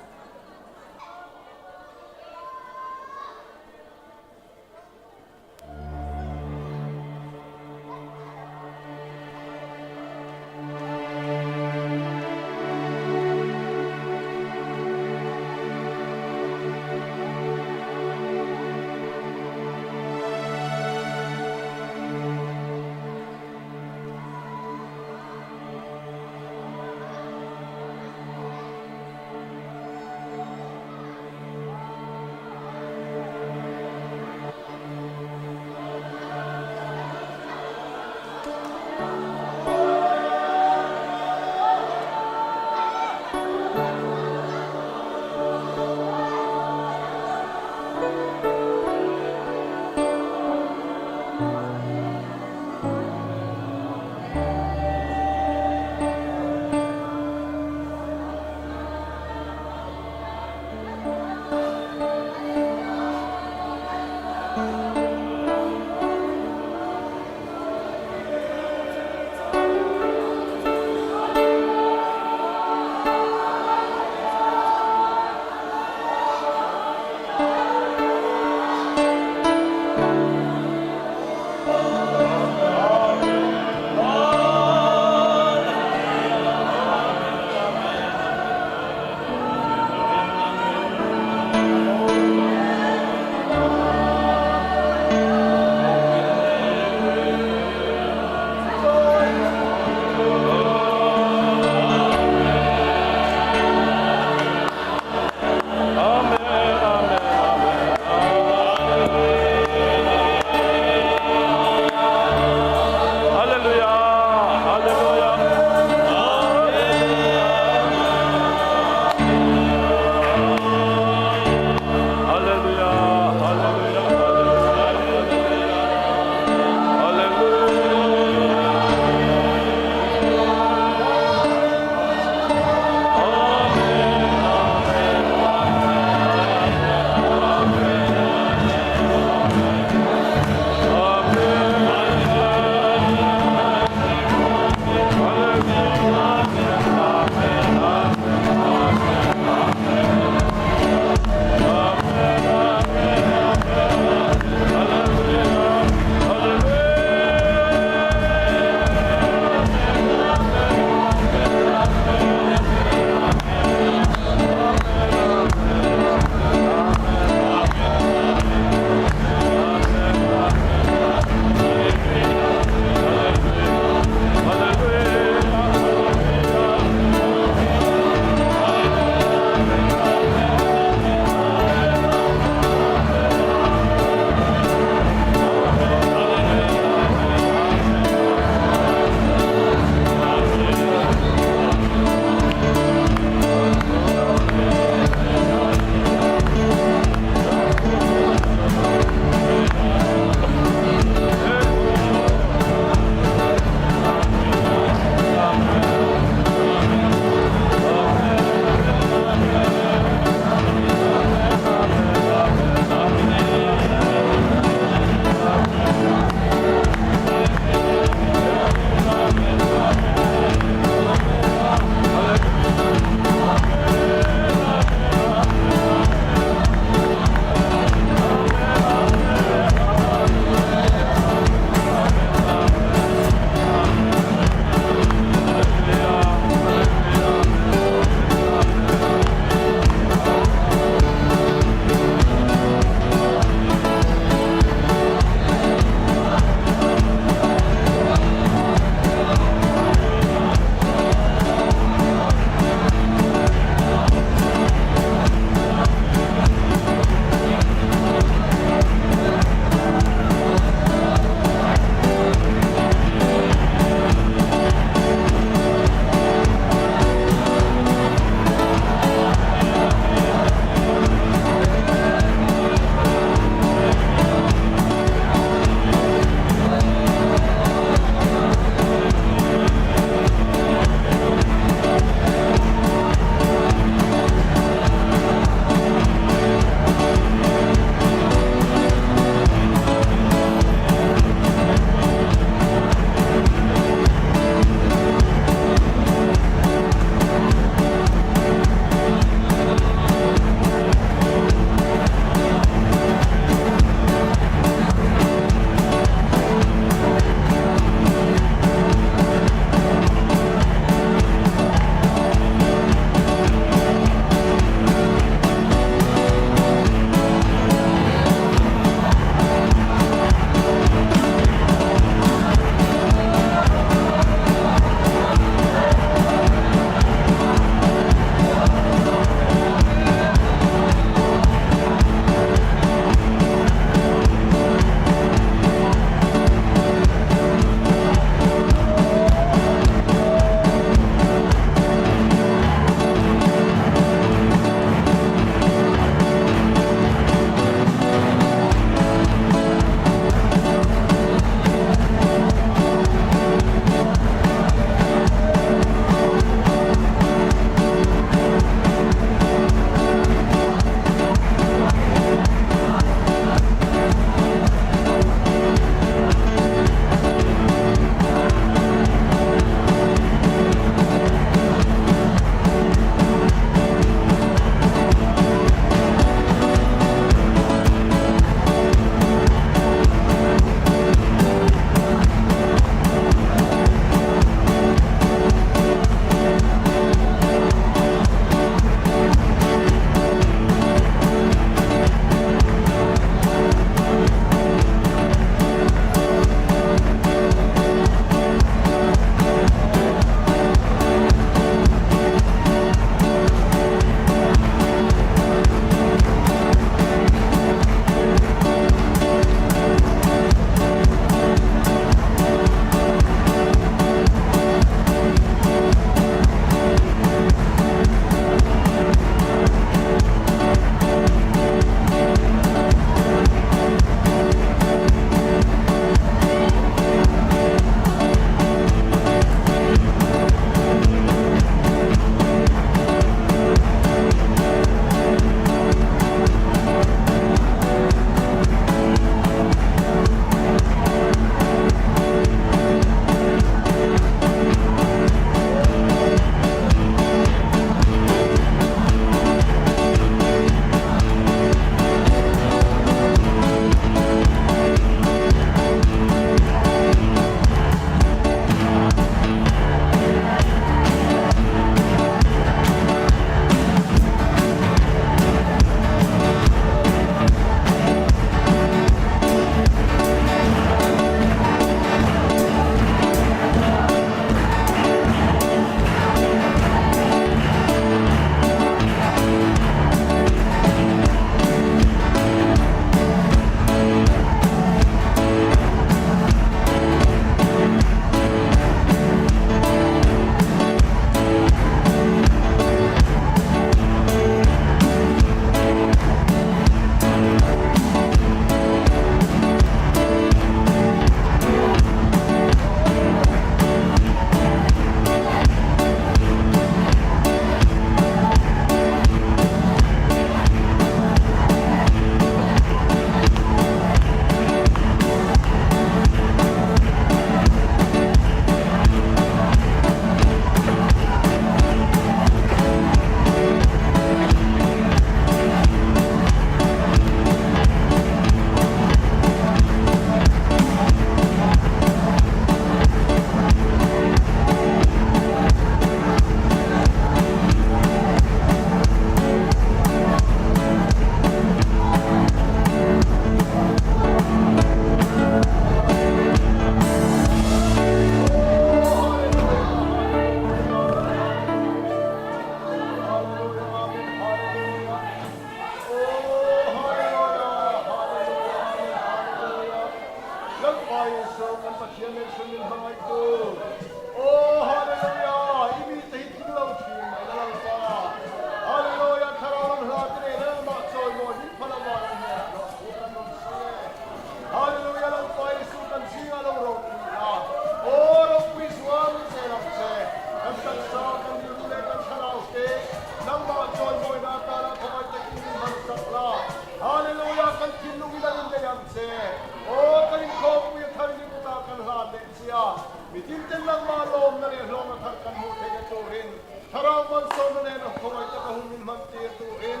Thlarau malsawmna nen a khawngaih taka hun min hman tir turin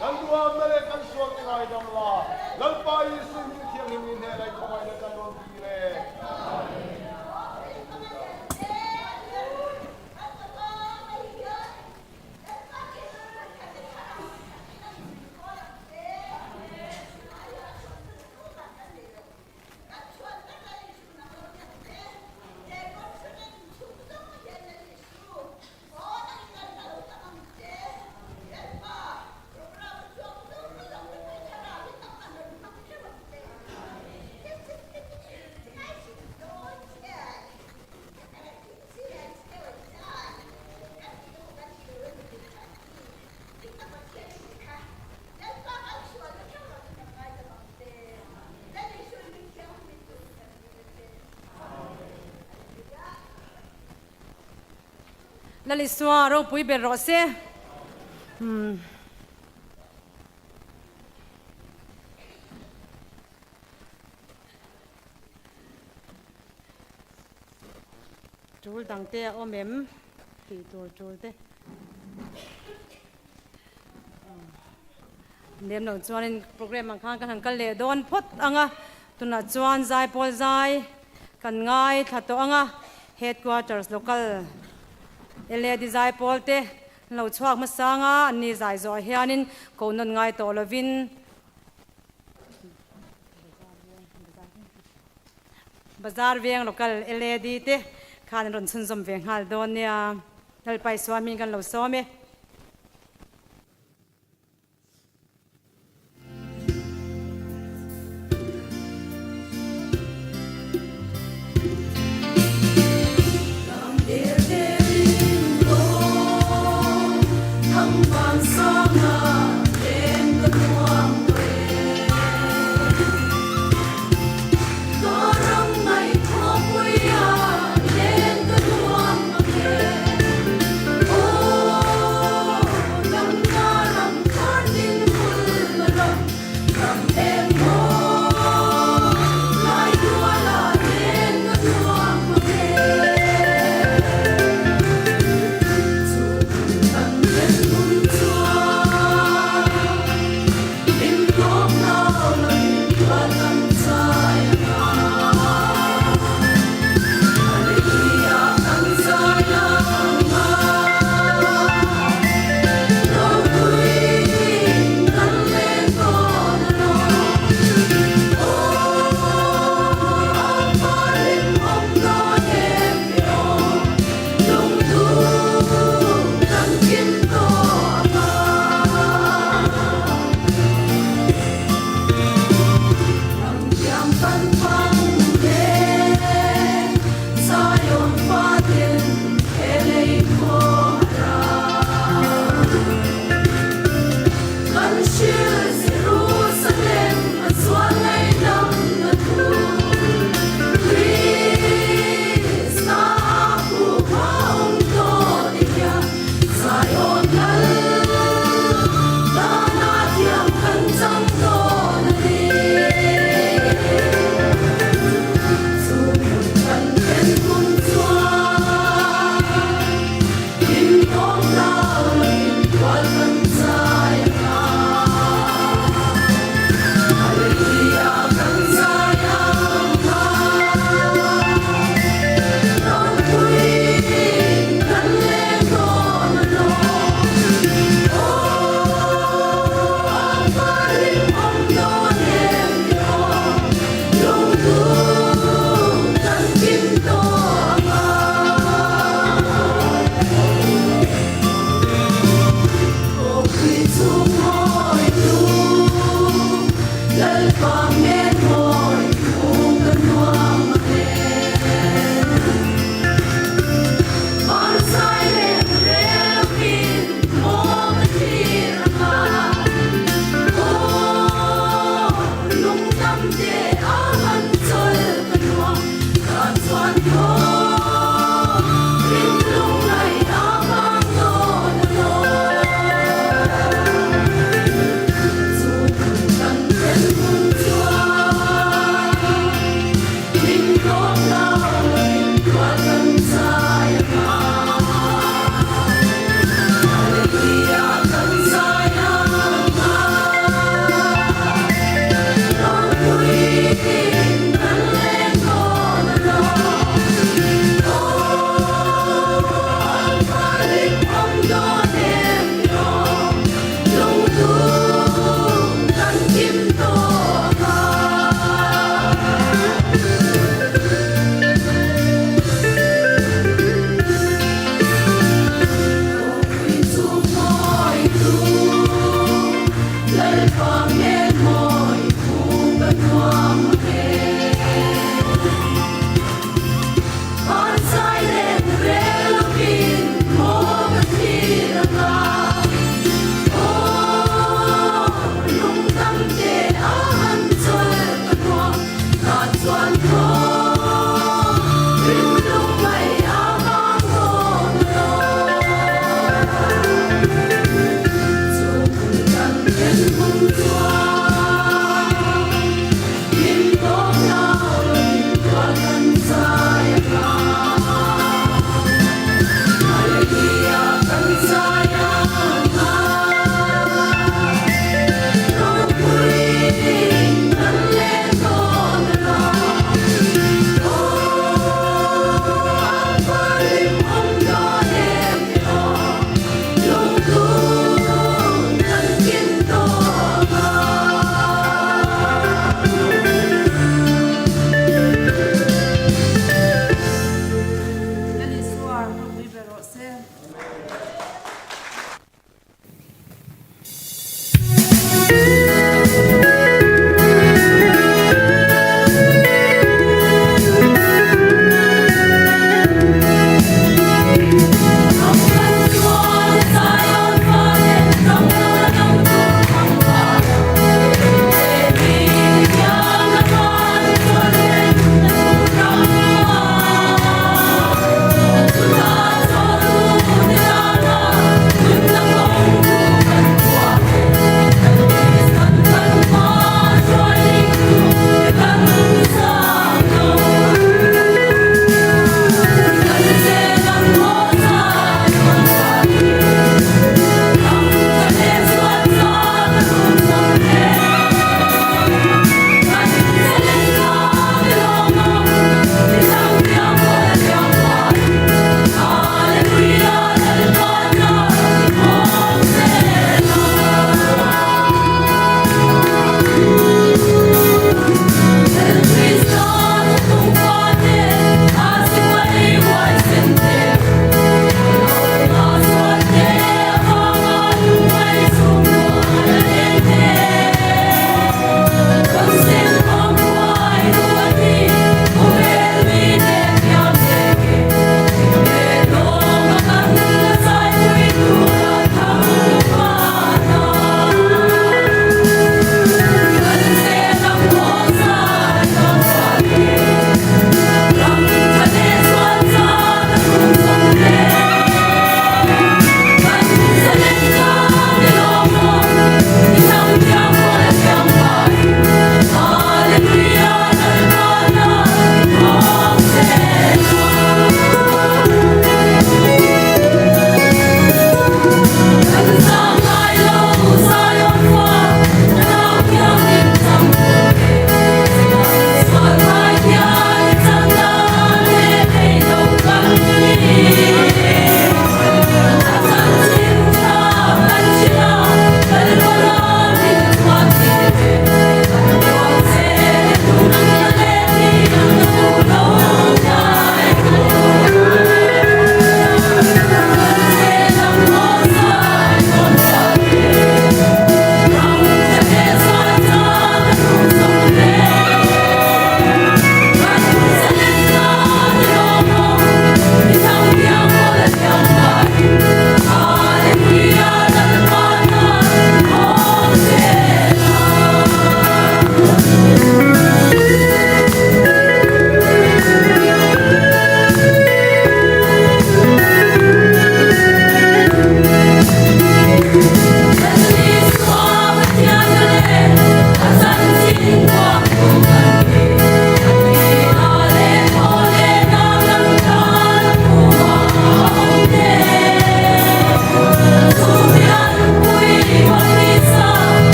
kan duhamna leh kan sual te ngaidam la, Lalpa Isu hming thianghlim i hnenah i khawngaihna kan rawn tir e. Hallelujah. Lalisua ropui ber rawh se. Tul dang te a awm em tih tur tul te lem lo chuanin program ang khan kan han kal leh dawn phawt ang a, tunah chuan zai pawl zai kan ngai thla tawh ang a, headquarters local LAD zai pawl te an lo chhuak hmasa ang a, an ni zai zawh ah hianin koh nawn ngai tawh lovin. Bazar veng local LAD te khan an rawn chhunzawm ve nghal dawn nia. Lalpa Isua hming kan lo sawm e.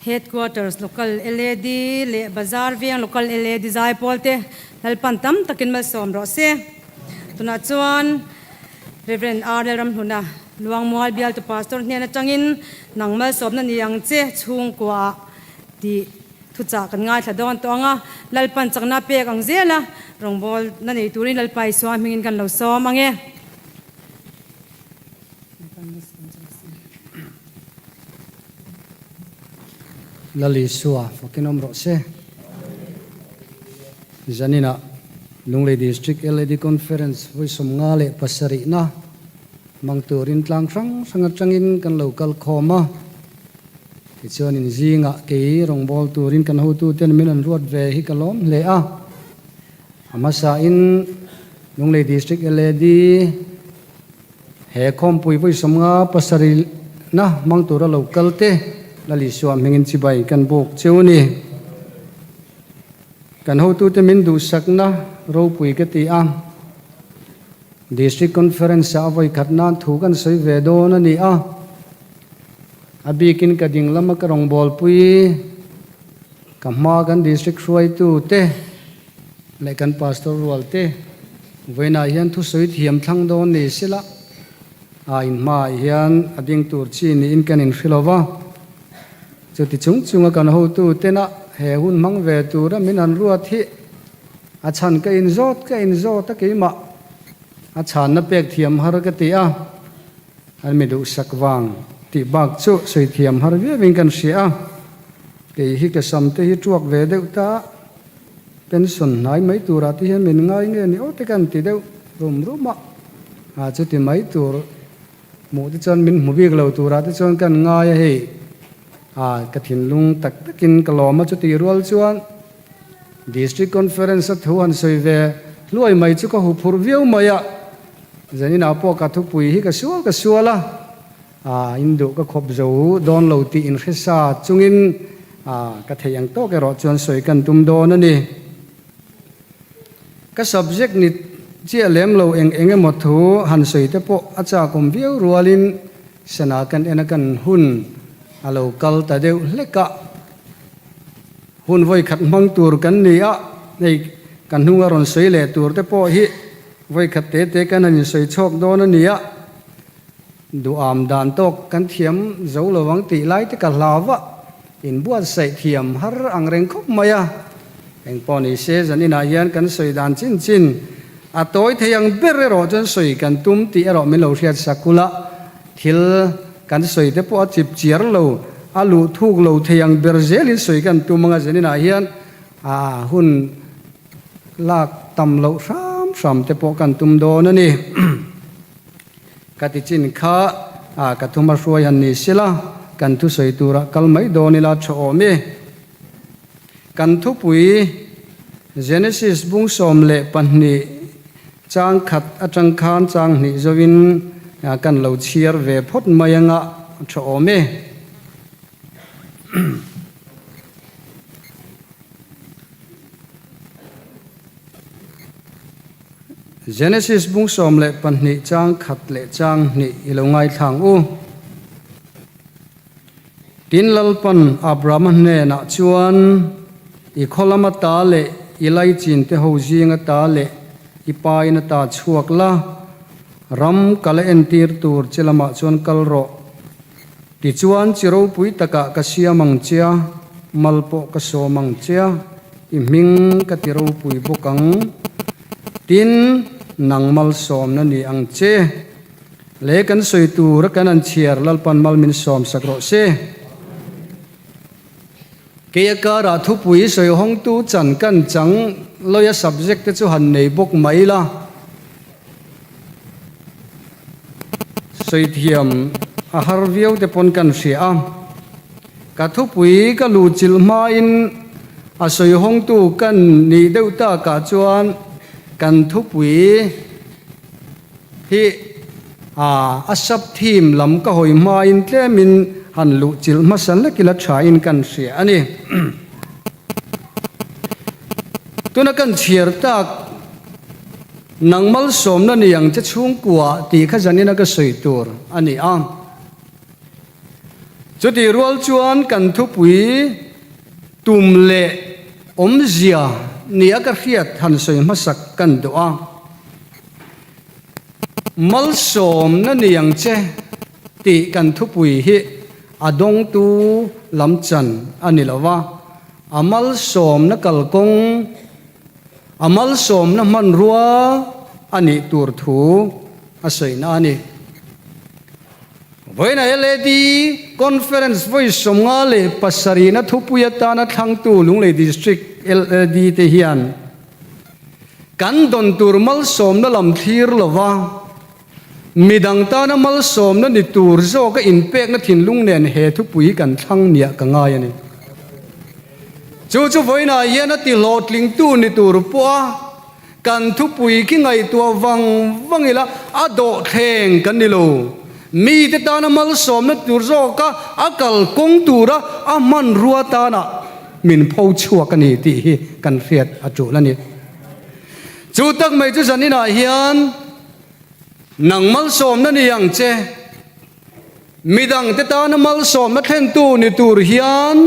Headquarters Local LAD leh Bazar Veng Local LAD zaipawl te Lalpan tam takin malsawm rawh se. Tunah chuan Rev. RL Ramhluna Luangmual bialtu Pastor hnen atangin nang malsawmna ni ang che chhungkuaah tih thuchah kan ngaithla dawn tawh ang a, Lalpan chakna pek ang zel a, rawngbawlna nei turin Lalpa Isua hmingin kan lo sawm ang e. Lal Isua fakin awm rawh se. Zaninah Lunglei District LAD Conference vawi 57na hmang turin tlang hrang hrang atangin kan lo kal khawm a. Tichuan in zingah kei rawngbâwl turin kan hotuten min an ruat ve hi ka lawm hle a. A hmasain Lunglei District LAD He khawmpui vawi 57 na hmang tura lo kal te Lal Isua hmingin chibai kan buk cheu a ni. Kan hotute min duhsakna ropui ka ti a, District Conference ah a vawi khat nan thu kan sawi ve dawn a ni a, a bikin ka ding lama ka rawngbawlpui ka hma kan District hruaitu te leh kan Pastor rual te vawiinah hian thusawi thiam thlang dawn ni sela a inhmaah hian a ding tur chi niin kan inhre lo va. Chuti chung chunga kan hotu tena he hun hmang ve tura min han ruat hi a chhan ka inzawt ka inzawt a keimah a chhanna pek thiam har ka ti a, an mi duhsak vang tih bak chu sawi thiam har viauin kan hria a, kei hi ka sam te hi tuak ve deuh ta. Pension hnai mai turah te hian min ngai nge ni aw te kan ti deuh rum rum a, a chuti mai tur hmuh te chuan min hmu bik lo turah te chuan kan ngai a hei, a ka thinlung tak takin ka lawm a chuti rual chuan District Conference a thu han sawi ve hluai mai chu ka huphurh viau mai a, zaninah pawh ka thupui hi ka sual ka sual a. A induh ka khawp zo dawn lo tih inhre sa chungin ka theih ang tawk erawh chuan sawi kan tum dawn a ni. Ka subject ni chiah lem lo eng eng emaw thu han sawi te pawh a chakawm viau rualin sana kan en a kan hun a lo kal ta deuh hlek a. Hun vawi khat hmang tur kan ni a, hei kan hnunga rawn sawi leh tur te pawh hi vawi khat te te kan han insawi chhawk dawn a ni a. Duham dan tawk kan thiam zo lo ang tih lai te ka hlau a, inbuatsaih thiam har ang reng khawp mai a. Engpawh ni se zan inah hian kan sawi dan chin chin a tawi thei ang ber erawh chuan sawi kan tum tih erawh min lo hriat sak ula, thil kan sawi te pawh a chip chiar lo, a luh thuk lo thei ang ber zelin sawi kan tum anga zan inah hian a hun lak tam loh hram hram te pawh kan tum dawn a ni. Ka ti chin kha a ka thuma hruai han ni sila, kan thusawi turah kal mai dawn ila tha awm e. Kan thupui Genesis bung 12 chang khat atang khan chang hnih zoin kan lo chhiar ve phawt mai anga tha awm e. Genesis bung 12 chang khat leh chang hnih i lo ngaithlang u. Tin Lalpan Abrahama hnenah chuan, I khaw lama ta leh i laichin te ho zinga ta leh i pain ata chhuak la, ram kal a entir tur che lamah chuan kal rawh. Tichuan chi ropui takah ka siam ang che a, mal pawh ka sawm ang che a, i hming ka ti ropui bawk ang. Tin, nang malsawmna ni ang che. Le kan sawi tur a kan an chhiar Lalpan mal min sawm sak rawh se. Kei a karah thupui sawi hawngtu chan kan chang lawia subject te chu han nei bawk mai la. Sawi thiam a har viau te pawn kan hria a. Ka thupui ka luh chilh hmain a sawi hawngtu kan nih deuh takah chuan kan thupui hi a sub theme lam ka hawi hmain tlemin han luh chilh hmasa lek ila thain kan hria a ni. Tuna kan chhiar tak nang malsawmna ni ang che chhungkua tih kha zanina ka sawi tur a ni a. Chutih rual chuan kan thupui tum leh awmzia nia ka hriat han sawi hmasak kan duh a. Malsawmna ni ang che tih kan thupui hi a dawngtu lam chan a ni lo va, a malsawmna kalkawng, a malsawmna hmanrua a nih tur thu a sawina a ni. Vawiina LAD Conference vawi 57 na thupui atana thlangtu Lunglei District LAD te hian kan dawn tur malsawmna lam thlir lova midang tana malsawmna ni tur zawka inpekna thinlung nen he thupui kan thlang niah ka ngai a ni. Chu chu vawiinah hian a ti hlawhtlingtu ni tur pawha Kan thupui khi ngaihtuah vang vang ila a dawhthleng kan ni lo. Mite tana malsawmna tur zawka a kal kawng tura a hmanrua tana min pho chhuak a ni tih hi kan hriat a tul a ni. Chu tak mai chu zaninah hian nang malsawmna ni ang che, midangte tana malsawmna thlentu ni tur hian,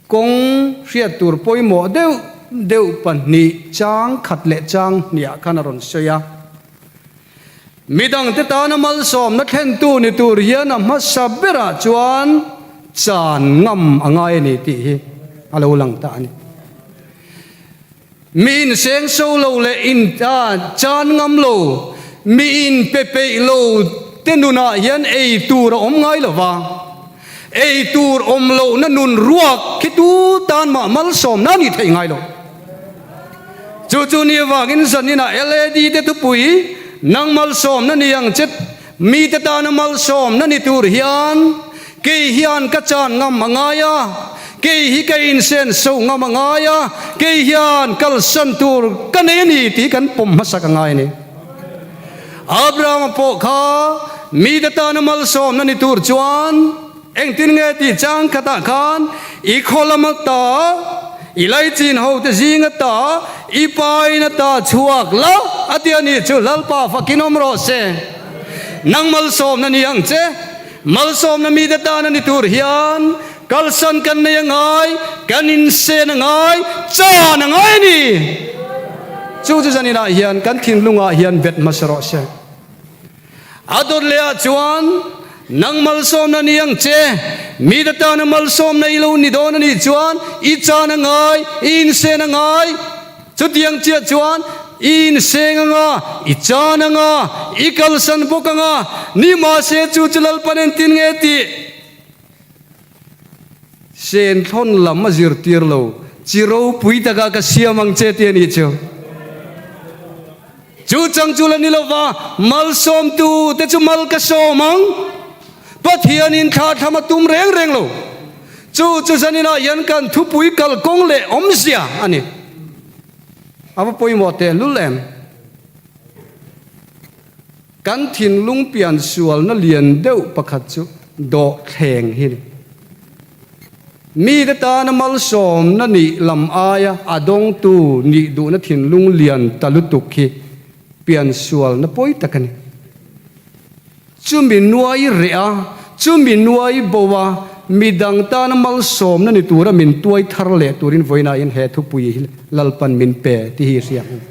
Kawng hriat tur pawimawh deuh deuh pahnih chang khat leh chang hniah khan a rawn sawi a. Midangte tana malsawmna thlentu ni tur hian a hmasa berah chuan chan ngam a ngai a ni tih hi a lo lang ta a ni. Mi inseng so lo leh in chan ngam lo, mi in pe peih lo te nunah hian ei tur a awm ngai lo va, ei tur awm lohna nun ruak khi tu tan mah malsawmna a nih theih ngai lo. Chu chu ni avangin zaninah LAD te thupui nang malsawmna ni ang che mite tana malsawmna ni tur hian kei hian ka chan ngam a ngai a, kei hi ka insen so ngam a ngai a, kei hian kalsan tur ka nei a ni tih kan pawm hmasak a ngai a ni. Abrahama pawh kha mite tana malsawmna ni tur chuan engtin nge tih chang khatah khan i khaw lama ta, i laichin hote zinga ta, i paina ta chhuak la a ti a nih chu Lalpa fakin awm rawh se. Nang malsawmna ni ang che. Malsawmna mite tan a ni tur hian kalsan kan nei a ngai, kan insen a ngai, chan a ngai a ni. Chu chu zaninah hian kan thinlungah hian bet hmasa rawh se. A dawt leh ah chuan nang malsawmna ni ang che, mite tana malsawmna i lo ni dawn a nih chuan i chan a ngai, i insen a ngai. Chutiang chiah chuan i inseng anga, i chan anga, i kalsan bawk anga, ni mahse chu chu Lalpan entin nge tih senthlawn lam a zirtir lo, chi ropui takah ka siam ang che tih a nih chu. Chu chang chu la ni lova, malsawmtu te chu mal ka sawm ang. Pathianin thla thlam a tum reng reng lo. Chu chu zaninah hian kan thupui kalkawng leh awmzia a ni. A va pawimawh tehlul em? Kan thinlung pian sualna lian deuh pakhat chu dawhthleng hi a ni. Mite tana malsawmna nih lam aia a dawngtu nih duhna thinlung lian ta lutuk hi pian sualna pawi tak a ni. Chumi nuai reh a, chumi nuai bo a, midang tana malsawmna ni tura min tuai thar leh turin vawiinain he thupui hi Lalpan min pe tih hi hria ang.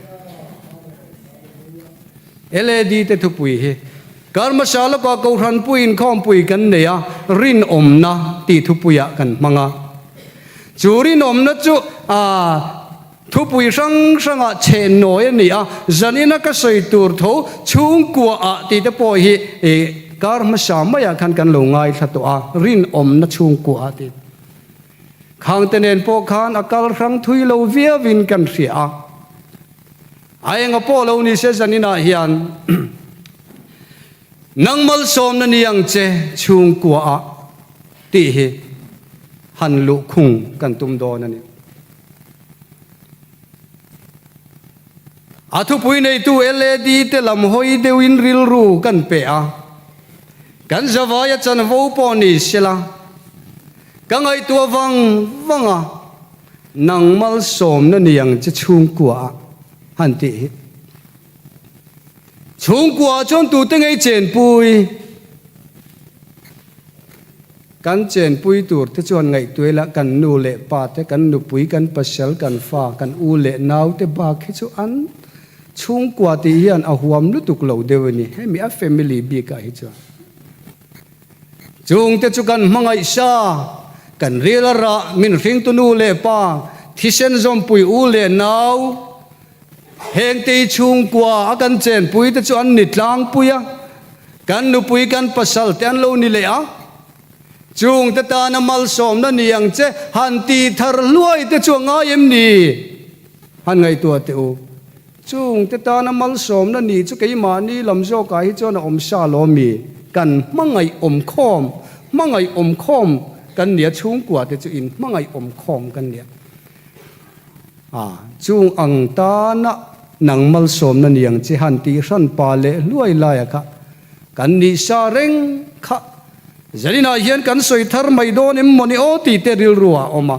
LAD te thupui hi Karmasa lawkah Kohhranpui inkhawmpui kan nei a, rinawmna tih thupuiah kan hmang a. Chu rinawmna chu aa. Thupui hrang hrangah chhe nawi a ni a, zanina ka sawi tur tho chhungkua ah tih te pawh hi kar hmasa maiah khan kan lo ngaithla tawh a, rinawmna chhungkua ah tih. Khangte nen pawh khan a kal hrang thui lo viauin kan hria a. A enga pawh lo ni se zaninah hian nang malsawmna ni ang che chhungkua ah tih hi han luhkhung kan tum dawn a ni. A thupui neitu LAD te lam hawi deuhin rilru kan pe a, kan zavaia chanvo pawh ni sela, ka ngaihtuah vang vang a, nang malsawmna ni ang che chhungkua ah han tih hi. Chhungkua ah chuan tute ngei chenpui? Kan chenpui tur te chuan ngaihtuai la kan nu leh pa te, kan nupui, kan pasal, kan fa, kan u leh nau te bak hi chu an chhungkua tih hian a huam lutuk lo deuh a ni, hemi a family bikah hi chuan. Chungte chu kan hmangaih sa, kan ril a rah, min hringtu nu leh pa, thisen zawmpui u leh nau, Hengte hi chhungkua a kan chenpui te chu an ni tlangpui a, kan nupui kan pasal te an lo ni leh a, chungte tana malsawmna ni ang che han ti thar hluai te chu a ngai em ni? Han ngaihtuah teh u. Chungte tana malsawmna ni chu keimahni lam zawkah hi chuan a awm sa lo mi? Kan hmangaih awm khawm, hmangaih awm khawm kan nia chhungkua te chu in hmangaih awm khawm kan nia. A, chung ang tana nang malsawmna niang che han tih hran pa leh hluai laia kha kan nih sa reng kha zaninah hian kan sawi thar mai dawn em mawni aw tih te rilru ah a awm a.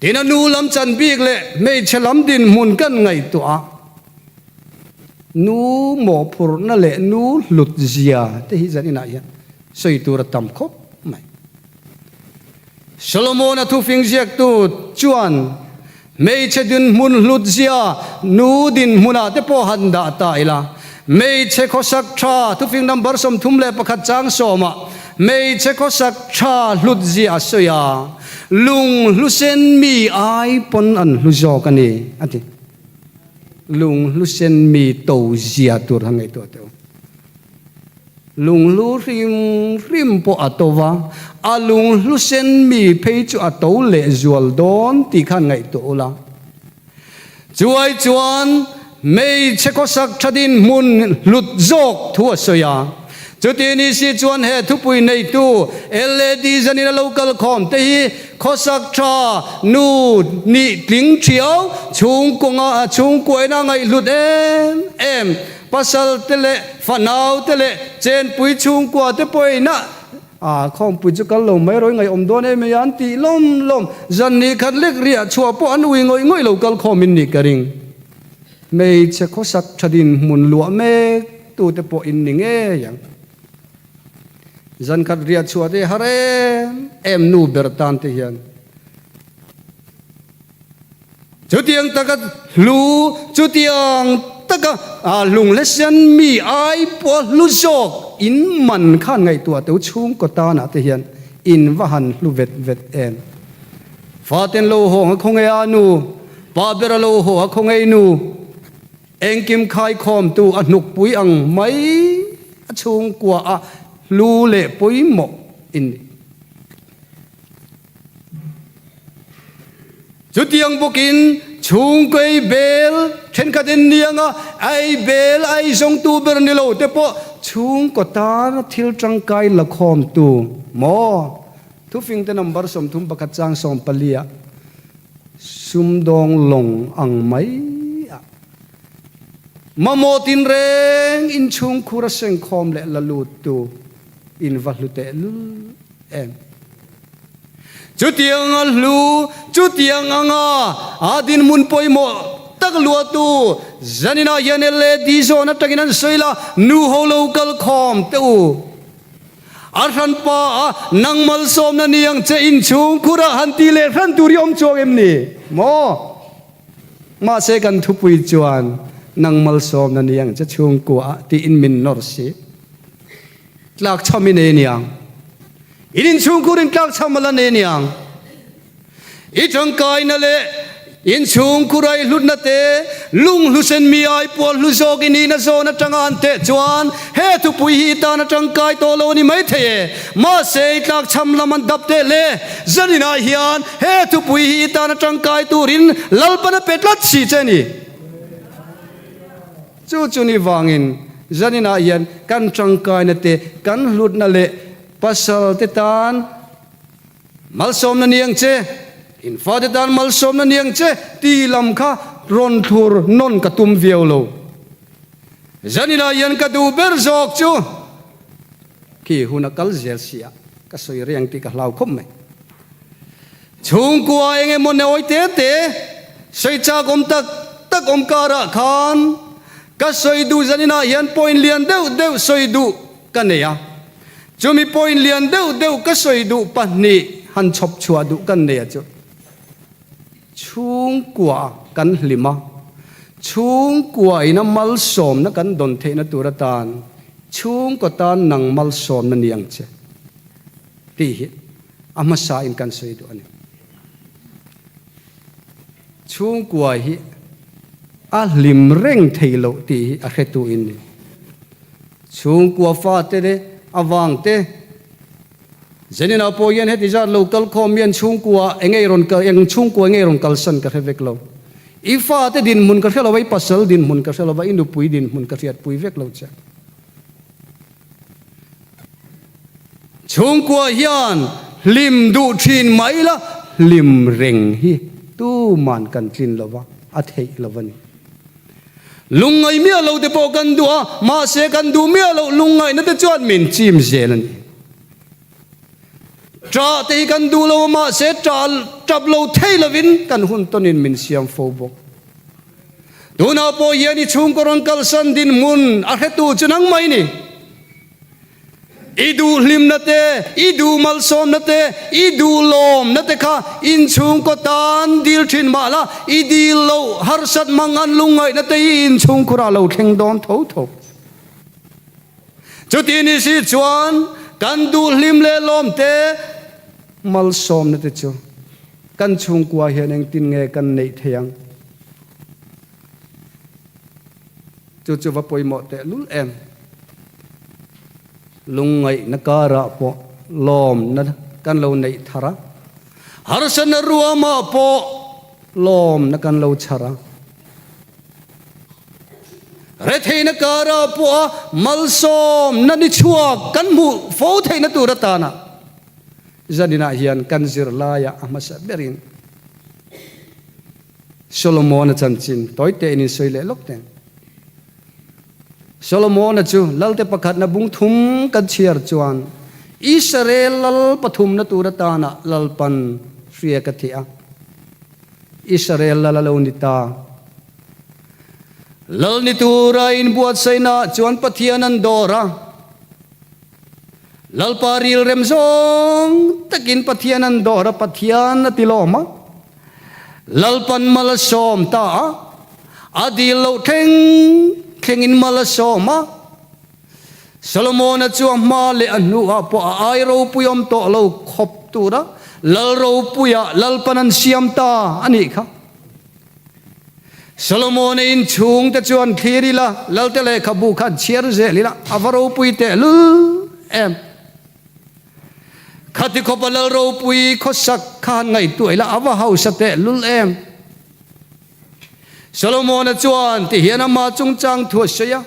Tin a nu lam chan bik leh hmeichhe lam dinhmun kan ngaihtuah a, nu mawhphurhna leh nu hlut zia te hi zaninah hian sawi tur a tam khawp mai. Solomon-a thufing ziaktu chuan hmeichhe dinhmun hlutzia nu dinhmunah te pawh han dah ta ila. Hmeichhe khawsak tha thufing number 31 chang sawmah hmeichhe khawsak tha hlutzia a sawi a, lung hlusen mi ai pawn an hlu zawk a ni a ti. Lung hlusen mi to zia tur han ngaihtuah teh u. Lunghlu hrim hrim pawh a to va, a lunghlu sen mi phei chu a to leh zual dawn tih khan ngaihtuah ula. Chuai chuan hmeichhe khawsak tha dinhmun hlut zawk thu a sawi a. Chuti ni si chuan he thupui neitu LAD zanin a lo kal khawm te hi khawsak tha nu nih tling thiau chhungkawnga chhungkuaina ngaihhlut em em Pasal te leh fanau te leh chenpui chhungkua te pawhin a a khawmpui chu kal lo mai rawih ngaihawm dawn em mai a an tih lawm lawm. Zan ni khat lek riah chhuah pawh an ui ngawih ngawih lo kal khawm in nih ka ring. Hmeichhe khawsak tha dinhmun luah mek tu te pawh in ni ngei ang. Zan khat riah chhuah te har em em nu ber tan te hian. Chutiang taka hlu, chutiang taka hlunglesen mi ai pawh hlu zawk in man khan ngaihtuah teu chhungkaw tanah te hian in va han hlu vet vet em. Faten lo haw ang a khawngaih a nu, pa bera lo haw a khawngaih nu, engkim khaikhawmtu a hnukpui ang mai a chhungkua a hlu leh pawimawh in ni. Chutiang bawkin chhungkaw ei bel thenkhat en ni anga a ei bel a ei zawngtu ber ni lo te pawh chhungkaw tana thil tangkai la khawmtu maw? Thufingte number 31 chang 14 ah sumdawng lawng ang mai a mamawh tinreng inchhungkhur a sengkhawm leh la luttu in va hlu tehlul em. Chutiang a hlu, chutiang anga a dinhmun pawimawh tak luahtu zaninah hian LAD zawn atangin an sawi la, nu ho lo kal khawm teh u. A hranpa a nang malsawmna ni ang che inchhung khurah han ti leh hran tur i awm chuang em ni? Maw? Mahse kan thupui chuan nang malsawmna ni ang che chhungkuaah tiin min nawr si. Tlak chham i nei aniang. In inchhungkhur in tlak chham a la nei aniang. I tangkaina leh inchhungkhur a i hlutna te lung hlusen mi ai pual hlu zawk i nihna zawn atanga an teh chuan he thupui hi i tan a tangkai tawh lo a ni maithei e. Mahse i tlak chham lam an dap teh le. Zaninah hian he thupui hi i tan a tangkai turin Lalpan a pe tlat si che a ni. Chu chu ni vangin zaninah hian kan tangkaina te, kan hlutna leh pasal te tan malsawmna ni ang che, in fate tan malsawmna ni ang che tih lam kha rawn thlur nawn ka tum viau lo. Zaninah hian ka duh ber zawk chu khi hun a kal zel si a, ka sawi reng tih ka hlau khawp mai. Chhungkua eng emaw nawi te te sawi chak awm tak tak awm karah khan ka sawi duh zaninah hian point lian deuh deuh sawi duh ka nei a. Chumi point lian deuh deuh ka sawi duh pahnih han chhawp chhuah duh kan nei a chu. Chhungkua kan hlim a, chhungkua ina malsawmna kan dawn theihna tur atan chhungkaw tan nang malsawmna ni ang che tih hi a hmasa in kan sawi duh a ni. Chhungkua hi a hlim reng thei loh tih hi a hretu in ni. Chhungkua fate leh avangte Zenina pawh hian heti zat lo kal khawm hian chhungkua eng ei rawn kal, eng chhungkua eng ei rawn kalsan ka hre vek lo. I fate dinhmun ka hre lo va, i pasal dinhmun ka hre lo va, i nupui dinhmun ka hriatpui vek lo che. Chhungkua hian hlim duh thin mai la, hlim reng hi tuman kan tlin lo va, a theih lo va ni. Lungngaih miah lo te pawh kan duh a, mahse kan duh miah loh lungngaihna te chuan min chim zel a ni. Ṭah te hi kan duh lo a, mahse ṭah ṭap lo thei lovin kan hun tawnin min siam fo bawk. Tunah pawh hian i chhungkaw rawn kalsan dinhmun a hretu chu nangmah i ni. I duh hlimna te, i duh malsawmna te, i duh lawmna te kha inchhungkaw tan dil thin mah la, i dil loh harsat mang an lungngaihna te hi inchhungkhurah lo thleng dawn tho tho. Chuti ni si chuan kan duh hlim leh lawm te, malsawmna te chu kan chhungkua hian engtin nge kan neih thei ang? Chu chu va pawimawh teh lul em? Lungngaihna karah pawh lawmna kan lo neih thar a, harsatna ruamah pawh lawmna kan lo chhar a, retheihna karah pawha malsawmna ni chhuak kan hmuh fo theihna tur atana zaninah hian kan zirlaiah a hmasa berin Solomon-a chanchin tawi tein in sawi leh lawk teng. Solomon-a chu Lalte pakhatna bung thum kan chhiar chuan Israel lal pathumna tur atana Lalpan hria ka thih a. Israel lal a lo ni ta. Lal ni tura inbuatsaihnaah chuan Pathian an dawr a. Lalpa rilrem zawng takin Pathian an dawr a, Pathian a ti lawm a. Lalpan mal a sawm ta a, a dil loh thleng thlengin mal a sawm a. Solomona chu a hma leh a hnuah pawh a ai ropui awm tawh lo khawp tura Lal ropuia Lalpan an siam ta a nih kha. Solomona inchhung te chuan thlir ila, Lalte lehkhabu khan chhiar zel ila, a va ropui tehlul em. Khati khawpa Lal ropui khawsak kha han ngaihtuah ila a va hausa teh lul em? Solomona chuan ti hian ama chungchang thu a sawi a,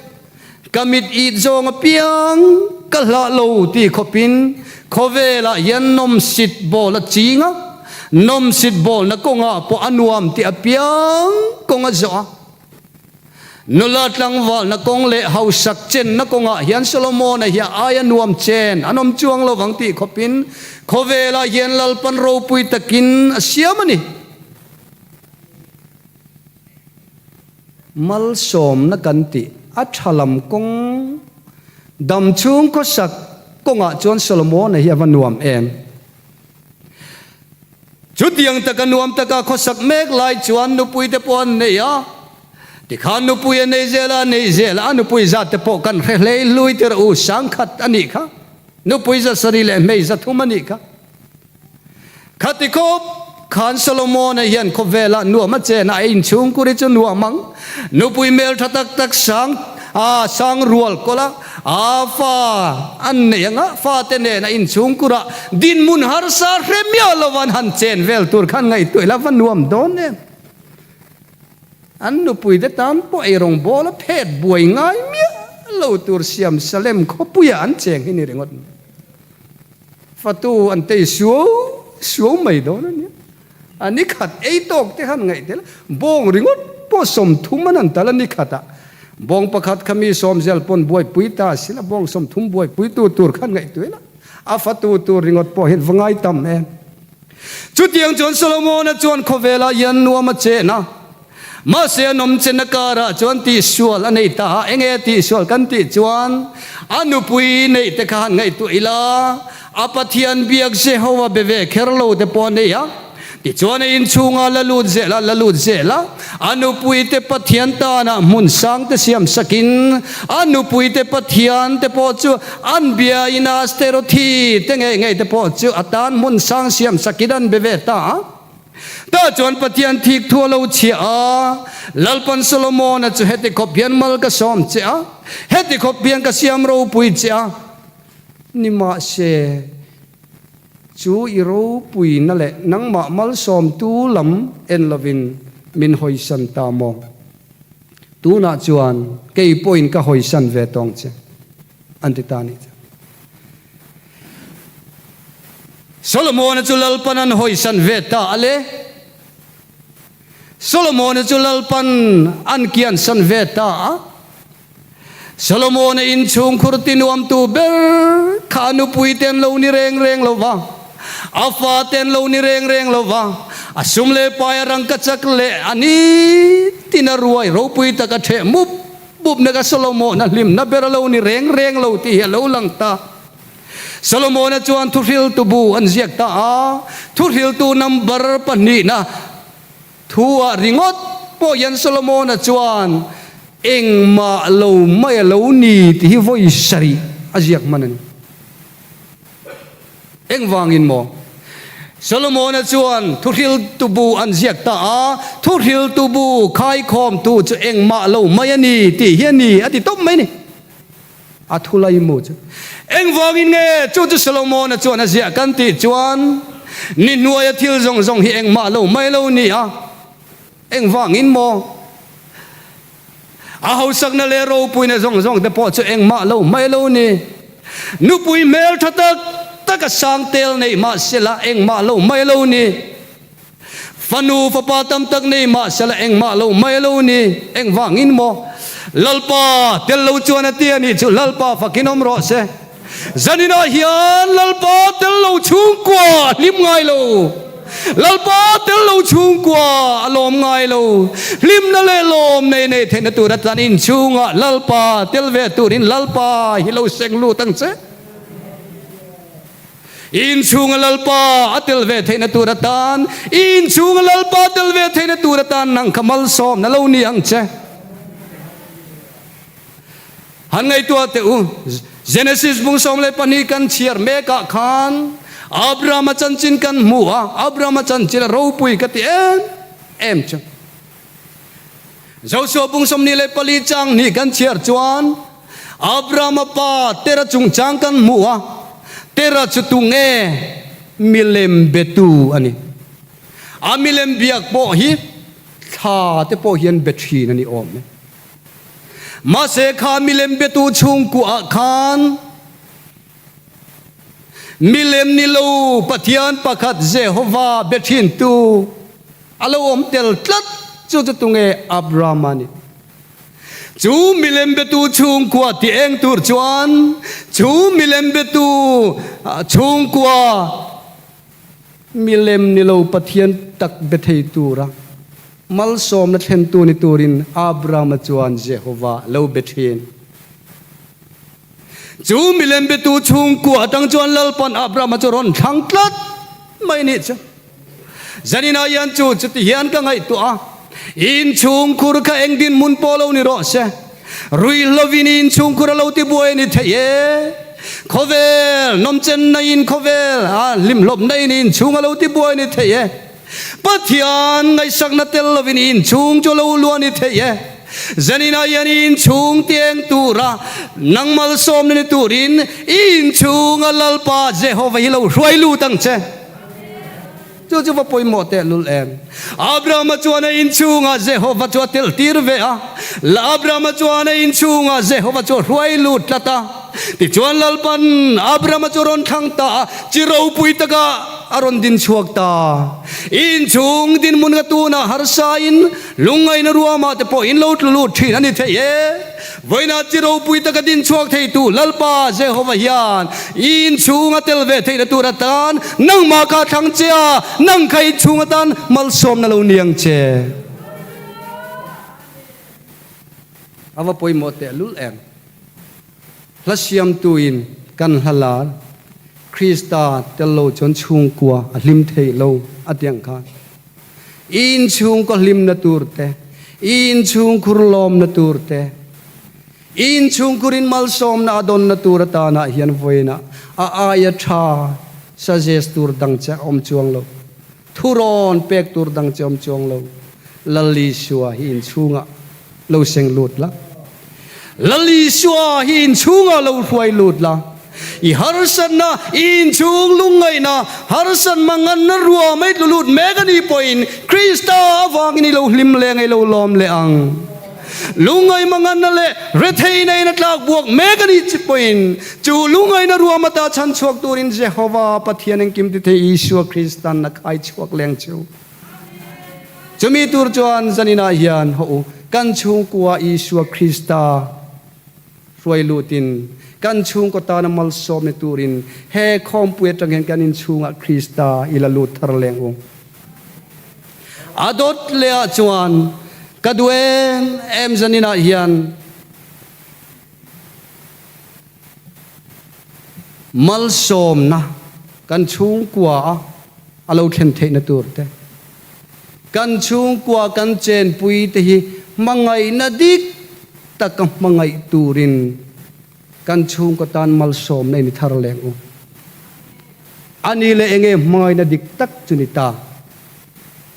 Ka mit it zawng apiang ka hlah lo ti khawpin khawvelah hian nawmsit bawl a ching a, nawmsit bawlna kawngah pawh a nuam ti apiang kawng a zawh a. Nula tlangvalna kawng leh hausak chenna kawngah hian Solomona hi a aia nuam chen an awm chuang lo vang tih khawpin khawvelah hian Lalpan ropui takin a siam a ni. Malsawmna kan tih a tha lam kawng dam chhung khawsak kawngah chuan Solomona hi a va nuam em? Chutiang taka nuam taka khawsak mek lai chuan nupui te pawh an nei a, tikhan nupui a nei zel a, a nei zel a, a nupui zat te pawh kan hre hlei hlui tir u, sangkhat a nih kha, nupui za sarih leh hmei za thum a nih kha. Khati khawp khan Solomon-a hian khawvelah nuam a chen a, a inchhungkur hi chu nuam ang, nupui hmeltha tak tak sang a sang rual kawlh a, A fa an nei ang a, fate nen a inchhungkur a, dinhmun harsa hre miah lo an han chen vel tur khan ngaihtuah ila va nuam dawn em. An nupuite tan pawh eirawng bawl a phet buai ngai miah lo tur siam Salem khawpuiah an cheng hi ni ringawt mai. Fatu an tei suau suau mai dawn a nia. A ni khat ei tawk te khan ngaih tel bawng ringawt pawh 30 an han tal a ni khat ah bawng pakhat kha mi sawm zel pawn buaipui ta a sila bawng 30 buaipui tu tur khan ngaihtuah ila a fatu tur ringawt pawh hian va ngai tam em. Chutiang chuan Solomona chuan khawvelah hian nuam a chen a, mahse a nawm chen a karah chuan tihsual a nei ta a, enge tihsual kan tih chuan? A nupui neih te kha han ngaihtuah ila, a Pathian biak Jehova be ve kher lo te pawh a nei a. Tichuan a inchhungah la lut zel a, la lut zel a, a nupui te Pathian tanah hmun sang te siam sakin a nupui te Pathian te pawh chu an biain a Asterothi te ngei ngei te pawh chu a tan hmun sang siam sakin an be ve ta a. Tah chuan Pathian thik thu a lo chhiah a, Lalpan Solomona chu heti khawp hian mal ka sawm che a, heti khawp hian ka siam ropui che a, nimahse, chu i ropuina leh nangmah malsawmtu lam en lovin min hawisan ta maw? Tunah chuan kei pawhin ka hawisan ve tawng che, an ti ta a nih chu. Solomona chu Lalpan an hawisan ve ta a le. Solomona chu Lalpan an kiansan ve ta a. Solomona inchhungkhur tinuamtu ber kha a nupuite an lo ni reng reng lo va, a fate an lo ni reng reng lo va, a sum leh pai a rangkachak leh a nitin a ruai ropui tak a theh mup mup na kha Solomona hlimna ber a lo ni reng reng lo tih hi a lo lang ta. Solomona chuan thuhriltu bu an ziak ta a, thuhriltu number pahnihna Thu-ah ringawt pawh hian Solomona chuan engmah lo mai a lo ni tih hi vawi sarih a ziak hman a ni. Engvangin maw? Solomona chuan thuhriltu bu an ziak ta a, thuhriltu bu khaikhawmtu chu engmah lo mai a ni tih hi a ni a ti tawp mai a ni. A thu laimu chu engvangin nge chu chu Solomona chuan a ziah kan tih chuan ni hnuaia thil zawng zawng hi engmah lo mai lo ni a, engvangin maw? A hausakna leh ropuina zawng zawng te pawh chu engmah lo mai lo ni. Nupui hmel tha tak tak a sang tel neih mah sela engmah lo mai lo ni. Fanu fapa tam tak nei mah sela engmah lo mai lo ni, engvangin maw? Lalpa tel lo chuan a ti a nih chu, Lalpa fakin awm rawh se. Zaninah hian Lalpa tel lo chhungkua a hlim ngai lo, Lalpa tel lo chhungkua a lawm ngai lo. Hlimna leh lawm nei nei theihna tur atan inchhungah Lalpa tel ve turin Lalpa hi lo seng lut ang che. Inchhunga Lalpa a tel ve theihna tur atan, inchhunga Lalpa tel ve theihna tur atan nang kha malsawmna lo ni ang che. Han ngaihtuah teh u, Genesis bung 12 kan chhiar mekah khan Abrahama chanchin kan hmu a, Abrahama chanchin a ropui ka ti em em chu. Joshua bung 24 chang hnih kan chhiar chuan Abrahama pa Tera chungchang kan hmu a, Tera chu tunge milem betu a ni. A milem biak pawh hi thla te pawh hian be thin a ni awm e. Mahse kha milem betu chhungkuah khan milem ni lo Pathian pakhat Jehova be thintu A lo awm tel tlat chu chu tunge Abraham a ni. Chu milem betu chhungkua ti eng tur chuan chu milem betu chhungkua milem ni lo Pathian tak be thei tura malsawmna thlentu ni turin Abraham-a chuan Jehovah lo be thin. Chu milem betu chhungkua atang chuan Lalpan Abraham-a chu rawn thlang tlat mai nih chu. Zanina hian chu chuti hian ka ngaihtuah a, inchhungkhur kha eng dinhmun pawh lo ni rawh se, ruihhlovin inchhungkhur a lo ti buai a ni thei e, khawvel nawmchenna in khawvel a hlimhlawpna in inchhung a lo ti buai a ni thei e, Pathian ngaihsakna tel lovin inchhung chu a lo luah a ni thei e. Zanina hian i inchhung tieng tura nang malsawmna ni turin i inchhunga Lalpa Jehova hi lo hruai lut ang che. Chu chu va pawimawh teh lul em? Abrahama chuan a inchhungah Jehova chu a tel tir ve a. Abrahama chuan a inchhungah Jehova chu a hruai lut tlat a. Tichuan Lalpan Abrahama chu rawn thlang ta a, chi ropui takah a rawn din chhuak ta. I inchhung dinhmun ka tunah harsain lungngaihna ruamah te pawh in lo tlu lut thin a ni thei e. Vawiinah chi ropui taka din chhuak theitu Lalpa Jehova hian i inchhung a tel ve theihna tur atan nangmah kha thlang che a, nang kha inchhung atan malsawmna lo ni ang che. A va pawimawh teh lul em? Hla siamtuin kan hla lar Krista tel lo chuan chhungkua a hlim theih lo a ti ang khan i inchhungkaw hlimna tur te, i inchhungkhur lawmna tur te, i inchhungkhurin malsawmna a dawnna tur atanah hian vawiinah a aia tha suggest tur dang che a awm chuang lo, thurawn pek tur dang che a awm chuang lo. Lal Isua hi inchhungah lo seng lut la. Lal Isua hi inchhungah lo hruai lut la. I harsatna, i inchhung lungngaihna, harsat manganna rua mai tlu lut mek a nih pawhin Krista avangin i lo hlim leh ang, i lo lawm leh ang. Lungngaih manganna leh retheihna in a tlak buak mek a nih chi pawhin chu lungngaihna ruam ata chhan chhuak turin Jehova Pathian engkim ti thei Isua Kristan a khai chhuak leng chu. Chumi tur chuan zaninah hian haw u, kan chhungkua Isua Krista hruai lutin kan chhungkaw tana malsawm ni turin he khawmpui atang hian kan inchhungah Krista i la lut thar leng u. A dawt lehah chuan ka duh em em zaninah hian Malsawmna kan chhungkua a a lo thlen theihna tur te, kan chhungkua kan chenpui te hi hmangaihna dik taka hmangaih turin kan chhungkaw tan malsawmna in i thar leng u. A ni leh enge hmangaihna dik tak chu ni ta?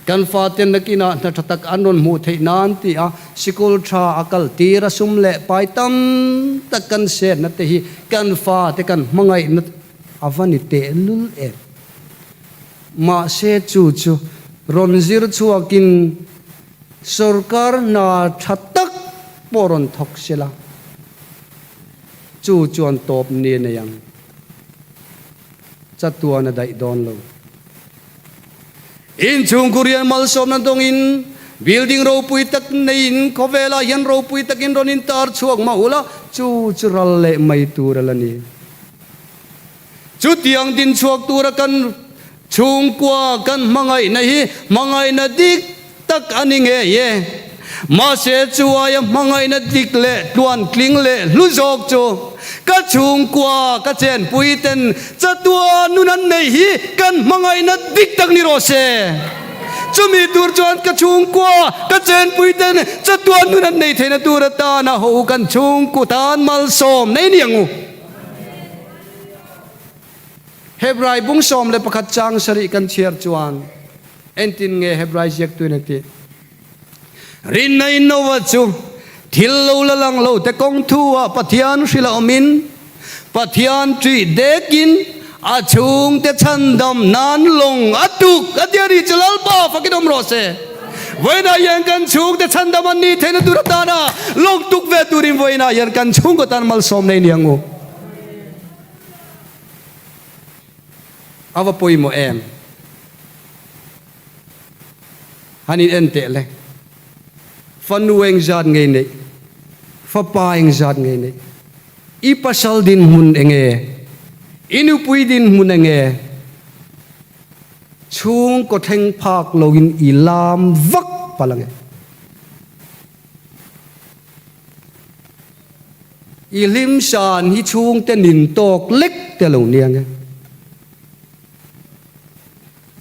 Kan faten nakinah hna tha tak an rawn hmuh theih nan ti a sikul tha a kal tir a sum leh pai tam tak kan setna te hi kan fate kan hmangaihna a va ni tehlul em. Mahse chu chu rawn zir chhuakin sorkar hna tha tak pawh rawn thawk sela chu chuan tawp ni a nei ang. Chatuan a daih dawn lo. Inchhungku rian malsawmna dawngin building ropui tak neiin khawvelah hian ropui takin rawn intar chhuak mah ula, chu chu ral leh mai tur a la ni. Chutiang din chhuak tura kan chhungkua kan hmangaihna hi hmangaihna dik tak a ni ngei e. Mahse chu aia hmangaihna dik leh tluantling leh hlu zawk chu ka chhungkua ka chenpui ten chatua nun an neih hi kan hmangaihna dik tak ni rawh se. Chumi tur chuan ka chhungkua ka chenpui ten chatua nun an neih theihna tur atana ho kan chhungkua tan malsawm nei ni ang u. Hebrai bung 11 chang sarih kan chhiar chuan Entin nge Hebrai ziaktuin a tih? Rinna in Noah chu thil lo la lang lo te kawng thu ah Pathian hrilh a awmin, Pathian ṭih dekin a chhungte chhandam nan lawng a tuk a ti a ni chu Lalpa fakin awm rawh se. Vawiinah hian kan chhungte chhandam an nih theihna tur atana lawng tuk ve turin vawiinah hian kan chhungkaw tan malsawm nei ni ang u. A va pawimawh em? Han in en teh le. Fanu engzat ngei neih? Fapa engzat ngei neih? I pasal dinhmun enge? I nupui dinhmun enge? Chhungkaw thleng phak loin i lam vak palh ange. I hlim san hi chhungte nin tawk lek te lo nia nge.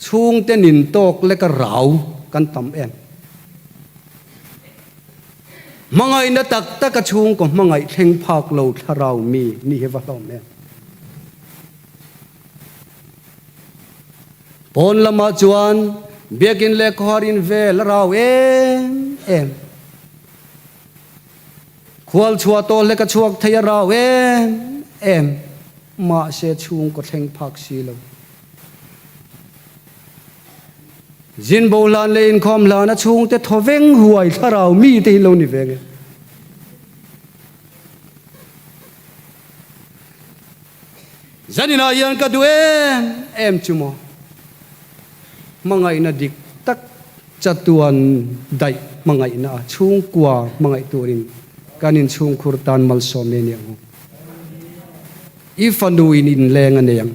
Chhungte nin tawk lek a rau kan tam em. Hmangaihna tak tak a chhungkaw hmangaih thleng phak lo thlarau mi ni hi va hlawm em. Pawn lamah chuan biakin leh khawhar in vel a rau em em. Khual chhuah tawh hlek a chhuak thei a rau em em, mahse chhungkaw thleng phak si lo. Zin bo hlan leh inkhawm hlan a chhungte thawveng huai thlarau mite hi lo ni ve nge. Zaninah hian ka duh em em chu maw? Hmangaihna dik tak chatuan daih hmangaihna a chhungkua hmangaih turin kan inchhungkhur tan malsawm nei aniang u. I fanu in inleng a nei ang.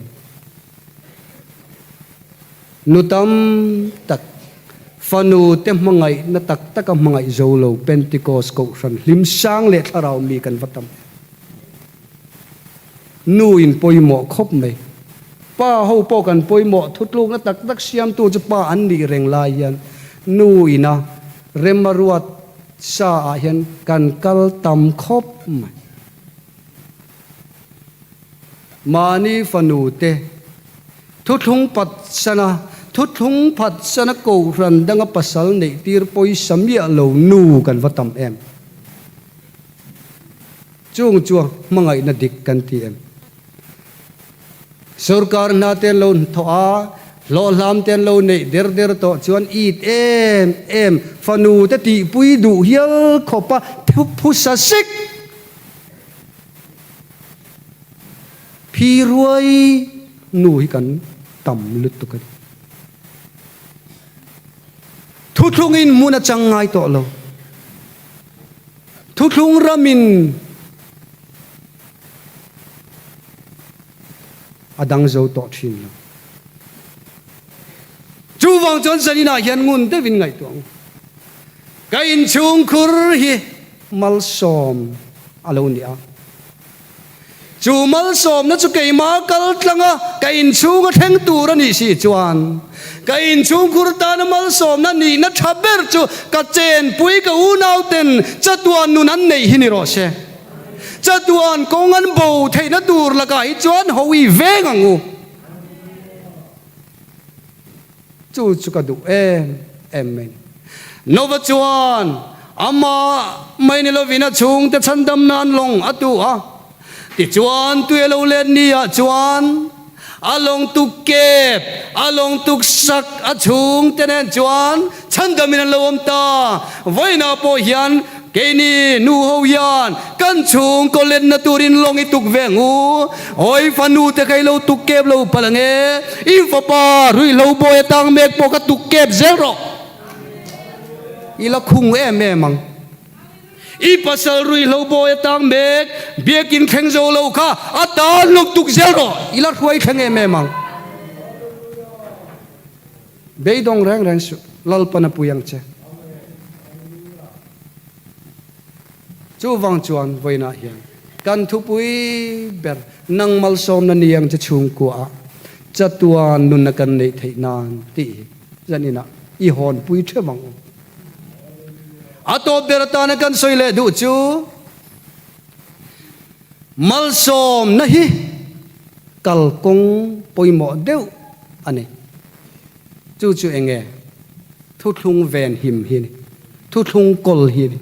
Nu tam tak fanu te hmangaihna tak taka hmangaih zo lo Pentecost kohhran hlim sang leh thlarau mi kan va tam em. Nu in pawimawh khawp mai. Pa ho pawh kan pawimawh thutlukna tak tak siamtu chu pa an nih reng lai hian nu ina rem a ruat sa ah hian kan kal tam khawp mai. Mahni fanu te thuthlung patsana thuthlung phatsana kohhran danga pasal neih tir pawisa miah lo nu kan va tam em. Chung chu hmangaihna dik kan ti em? Sorkar hna te an lo thawh a, hlawhhlam te an lo neih der der tawh chuan it em em fanu te tihpui duh hial khawpa phusa sek phi ruai nu hi kan tam lutuk a ni. Thuthlungin hmun a chang ngai tawh lo. Thuthlung ramin a dang zo tawh thin lo. Chuvang chuan zaninah hian ngun deuhin ngaihtuah ang. Ka inchhungkhur hi malsawm a lo ni a. Chu malsawmna chu keimah kal tlanga ka inchhung a thleng tur a nih si chuan ka inchhungkhur tana malsawmna nihna tha ber chu ka chenpui ka unauten chatuan nun an neih hi ni rawh se. Chatuan kawng an bo theihna tur lakah hi chuan hawi veng ang u. Chu chu ka duh em em mai ni. Nova chuan amah mai ni lovin a chhungte chhandam nan lawng a tu a. Tichuan tui a lo let ni ah chuan a lawng tuk kep, a lawng tuk sak a chhungte nen chuan chhandamin an lo awm ta. Vawiinah pawh hian Keini nu ho hian kan chhung kaw lenna turin lawng i tuk ve ang u. Hawi fanu te kha i lo tuk kep lo palh ang e. I fapa ruihhlo bawi atang mek pawh kha tuk kep zel rawh. I la khung em em ang. I pasal ruihhlo bawi atang mek biakin thleng zo lo kha a tan lawng tuk zel rawh. I la hruai thleng em em ang. Beidawng reng reng suh, Lalpan a pui ang che. Chuvang chuan vawiinah hian kan thupui ber nang malsawmna ni ang che chhungkuaah chatuan nunna kan neih theih nan tih hi zaninah i hawnpui theuh ang u. A tawp ber atana kan sawi leh duh chu malsawmna hi kalkawng pawimawh deuh a ni. Chu chu eng nge? Thuthlung ven him hi a ni. Thuthlung kawl hi a ni.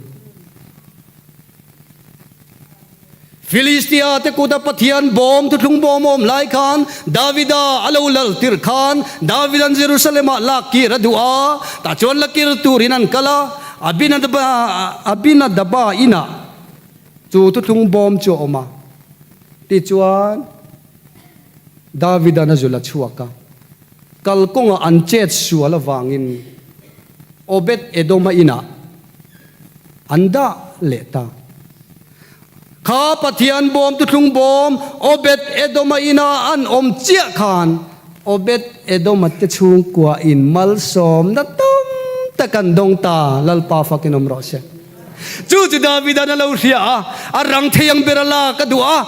Filistia te kuta Pathian bawm thuthlung bawm awm lai khan Davida a lo lal tir khan Davidan Jerusalem-ah lak kir a duh a, tah chuan la kir turin an kal a, Abinadaba Abinadaba inah chu thuthlung bawm chu a awm a. Tichuan Davidan a zul a chhuak a. Kalkawnga an chet sual avangin Obed-Edoma inah an dah leh ta. Kha Pathian bawm tuthlung bawm Obed-Edoma inah an awm chiah khan Obed-Edoma te chhungkua in malsawmna tam tak an dawng ta, Lalpa fakin awm rawh se. Chu chu Davida'n a lo hria a, a rang thei ang ber a lak a duh a.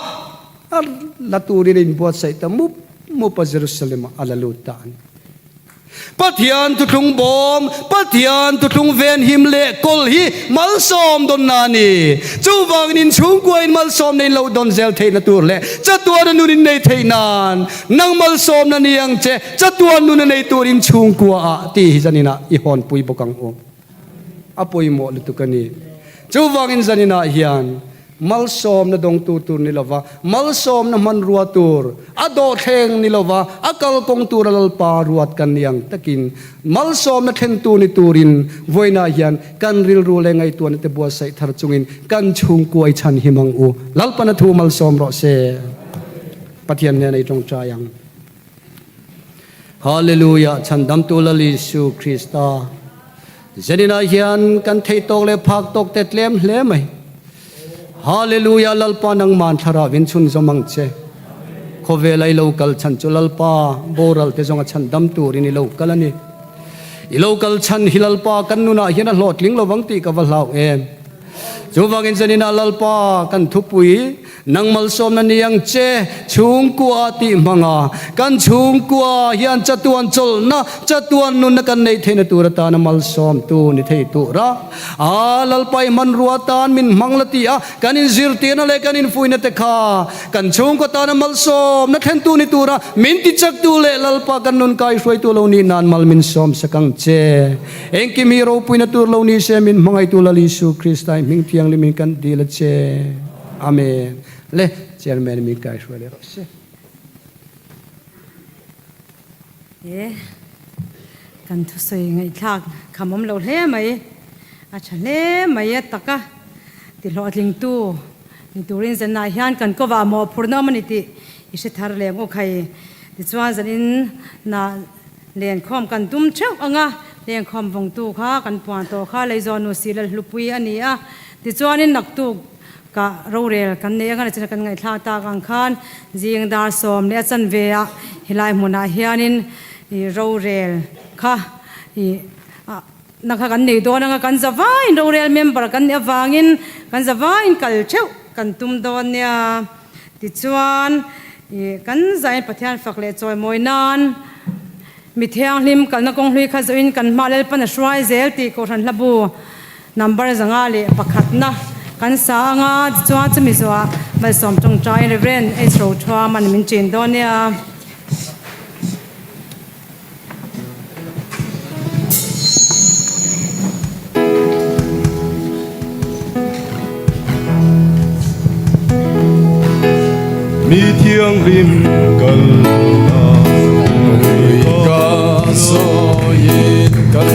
A la turin a inbuatsaih ta mup mup a, Jerusalem-ah a la lut ta a ni. Pathian thuthlung bawm, Pathian thuthlung venhim leh kawl hi malsawm dawnna a ni. Chuvangin inchhungkuain malsawmna in lo dawn zel theihna tur leh chatuana nun in nei theih nan nang malsawmna ni ang che, chatuan nun a nei tur inchhungkuaah tih hi zaninah i hawnpui bawk ang u. A pawimawh lutuk a ni. Chuvangin zaninah hian malsawmna dawngtu tur ni lova, malsawmna hmanrua tur, a dawhthleng ni lova, a kalkawng tura Lalpa ruat kan ni ang takin malsawmna thlentu ni turin vawiinah hian kan rilru leh ngaihtuahna te buatsaih thar chungin kan chhungkuai chhan him ang u. Lalpana thu malsawm rawh se. Pathian hnena i tawngtai ang. Hallelujah, Chhandamtu Lal Isu Krista. Zeninah hian kan theih tawk leh phak tawk te tlem hle mai. Hallelujah, Lalpa nangman thlarau in chhun zawm ang che. Khawvel a i lo kal chhan chu Lalpa boral te zawng a chhandam turin i lo kal a ni. I lo kal chhan hi Lalpa kan nunah hian a hlawhtling lovang tih ka va hlau em. Chuvangin zeninah Lalpa kan thupui. Nang malsawmna ni ang che, chhungkua tih hmanga kan chhungkua hian chatuan chawlhna, chatuan nunna kan neih theihna tur atana malsawmtu ni thei tura a Lalpa i hmanrua atan min hmang la ti a, kan inzirtirna leh kan infuihna te kha kan chhungkaw tana malsawmna thlentu ni tura min tichaktu leh Lalpa kan nun kaihruaitu lo nih nan mal min sawmsak ang che. Engkim hi ropuina tur lo ni se min hmangaihtu Lal Isu Krista i hming thianghlimin kan dil a che. Amen. Le Chairman min kai hruai leh rawh se. E kan thusawi ngaihthlak kham awm lo hle mai, a tha hle mai a taka ti hlawhtlingtu ni turin zanah hian kan kawvah mawhphurhna awm a ni tih i hre thar leh ang u khai. Tichuan zanin na Lenkhawm kan tum theuh ang a, lenkhawm vawngtu kha kan puan tawh kha Leizawnu Silal Hlupui a ni a. Tichuanin naktuk kah rorel kan neih ang a, nichina kan ngaihthlak tak ang khan zing dar sawm leh a chanve ah helai hmunah hianin ih rorel kha ih ah na kha kan nei dawn ang a, kan zavaiin rorel member kan nih avangin kan zavaiin kal theuh kan tum dawn nia. Tichuan, ih, kan zain Pathian fak leh chawimawi nan mi thianghlim kalna kawng hlui kha zawhin kan hma Lalpan a hruai zel tih Kohhran hlabu number 501na kan sa ang a, tichuan chumi zawhah Malsawm tawngtai Rev. H. Rothuaman min chin dawn nia. Mi thianghlim kalna kawngpui ka sawiin kan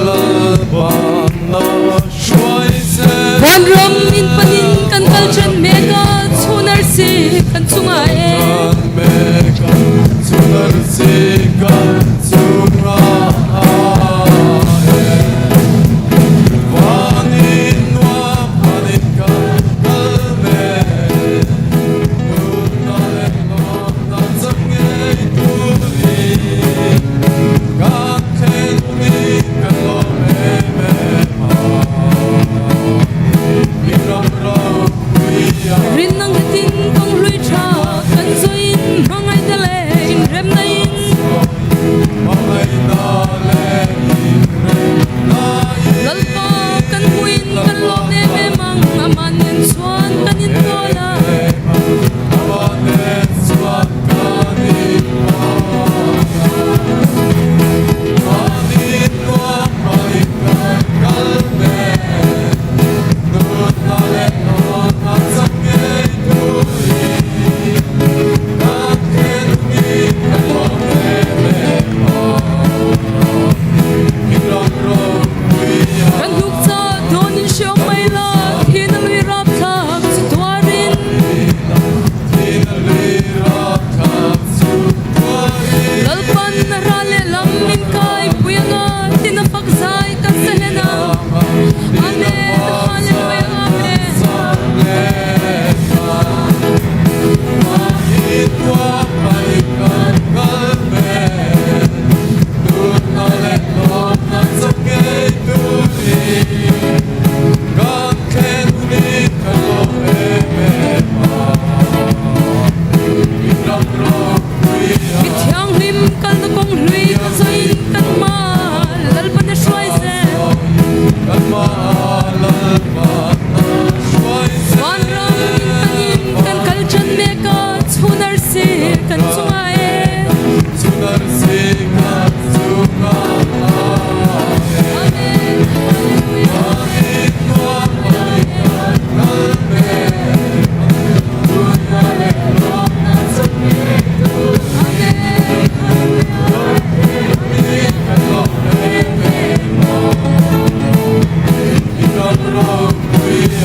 Lalpanna hruai che. Vanram in panin kan kal then mek a, chhun arsi kan chungah e. Rinna nghetin kawng hlui tha kan zuiin hmangaihna leh inremna in. Lalpa kan hmuin kan lawm em em ang, amah nen chuan kan inpawl a. Kan hnuk ca dawn in hriam mai la, thin a lui rapthlak chu tuarin. Lalpan a ra lehlam min kai pui anga tin a fak zai kan sa hlen ang. Amen Hallelujah Amen. Mi thianghlim kalna kawng hlui ka zawiin kan hma Lalpan a hruai zel. Vanram in panin kan kal ṭan mek a, chhun arsi kan chungah e. Amen Hallelujah.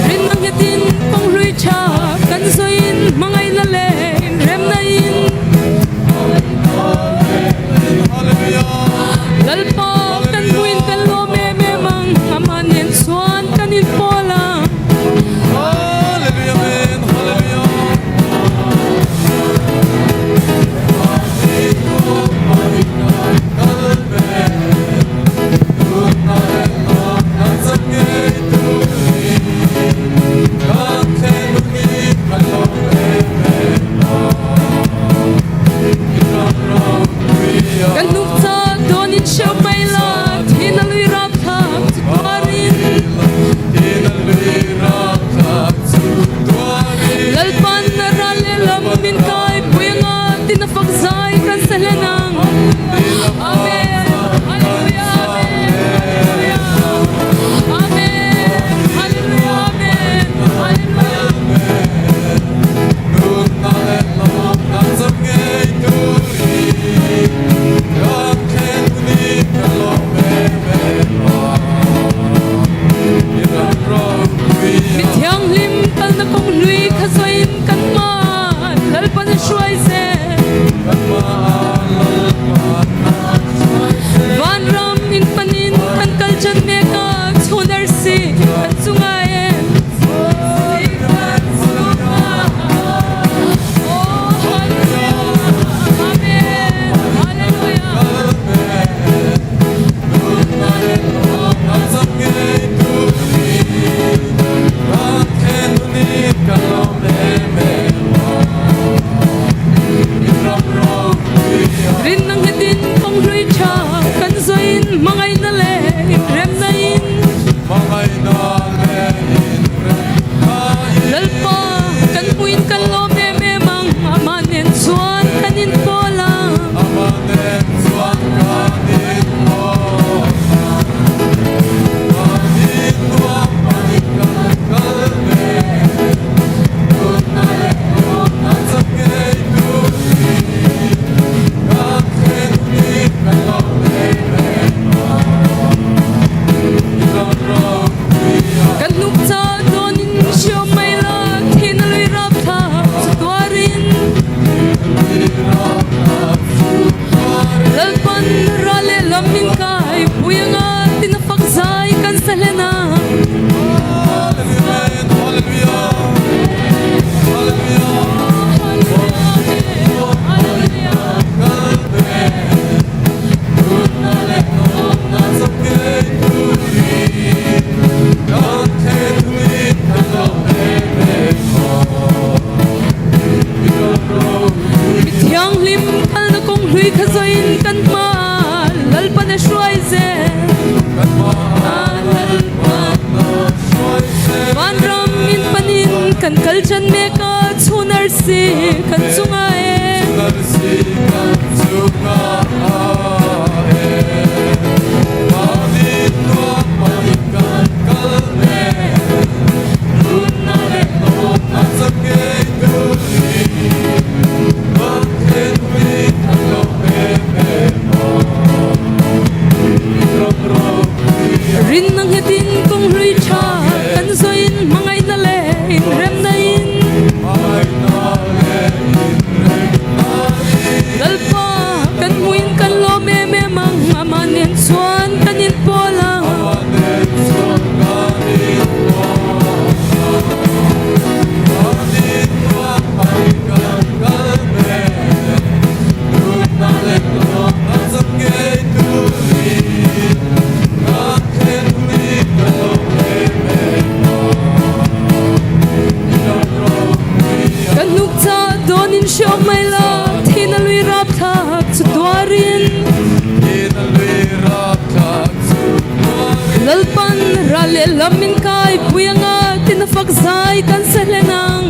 Rinna nghetin kawng hlui tha kan zawiin hmangaihna leh inremna in. chuan kan inpawl a. Amah nen chuan kan inpawl a. Mahni nuam panin kan kal mek. Nunna leh lawmna chak ngei turin kan thlen hunin kan lo em em a. I ram ropui a. Kan hnuk chah dawnin hriau mai la, thihna lui rap thlak chu tuarin. Lalpan ral leh lam min kai pui anga tin a fak zai kan sa hlen a. Mi thianghlim kalna kawng hlui kha zawiin kan hma Lalpan a hruai zel. Vanram in panin kan kal ṭan mek a, chhun arsi kan chunga e. Rinna nghetin kawng hlui tha kan zawiin hmangaihna leh inremna in Lalpa kan hmuin kan lawm em em ang amah nen chuan kan inpawl ang. Kan hnuk chah dawn in hriau mai la, thin a lui rapthlak chu tuarin. Lalpan ral leh lam min kai pui anga tin a fak zai kan sa hlen ang.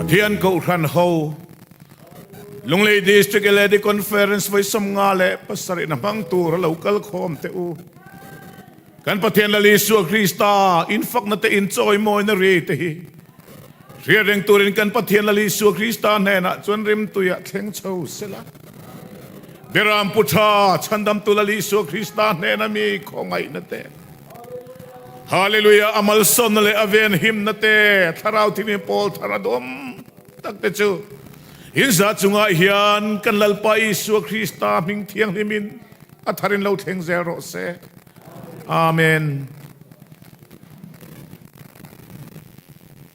Pathian Kohhran ho Lunglei District LAD Conference vawi 57 na hmang tur a lo kal khawm teh u. Kan Pathian Lal Isua Krista infakna te inchawimawina ri te hi hriat reng turin kan Pathian Lal Isua Krista hnenah chuan rimtuiah thleng chho sela. Biram Pu Tha, Chhandamtu Lal Isua Krista hnena mi khawngaihna te, Hallelujah, a malsawmna leh a venhimna te, Thlarau thimi pawl thar a duam tak te chu inzah chungah hian kan Lalpa Isua Krista hming thianghlimin a tharin lo thleng zel rawh se. Amen.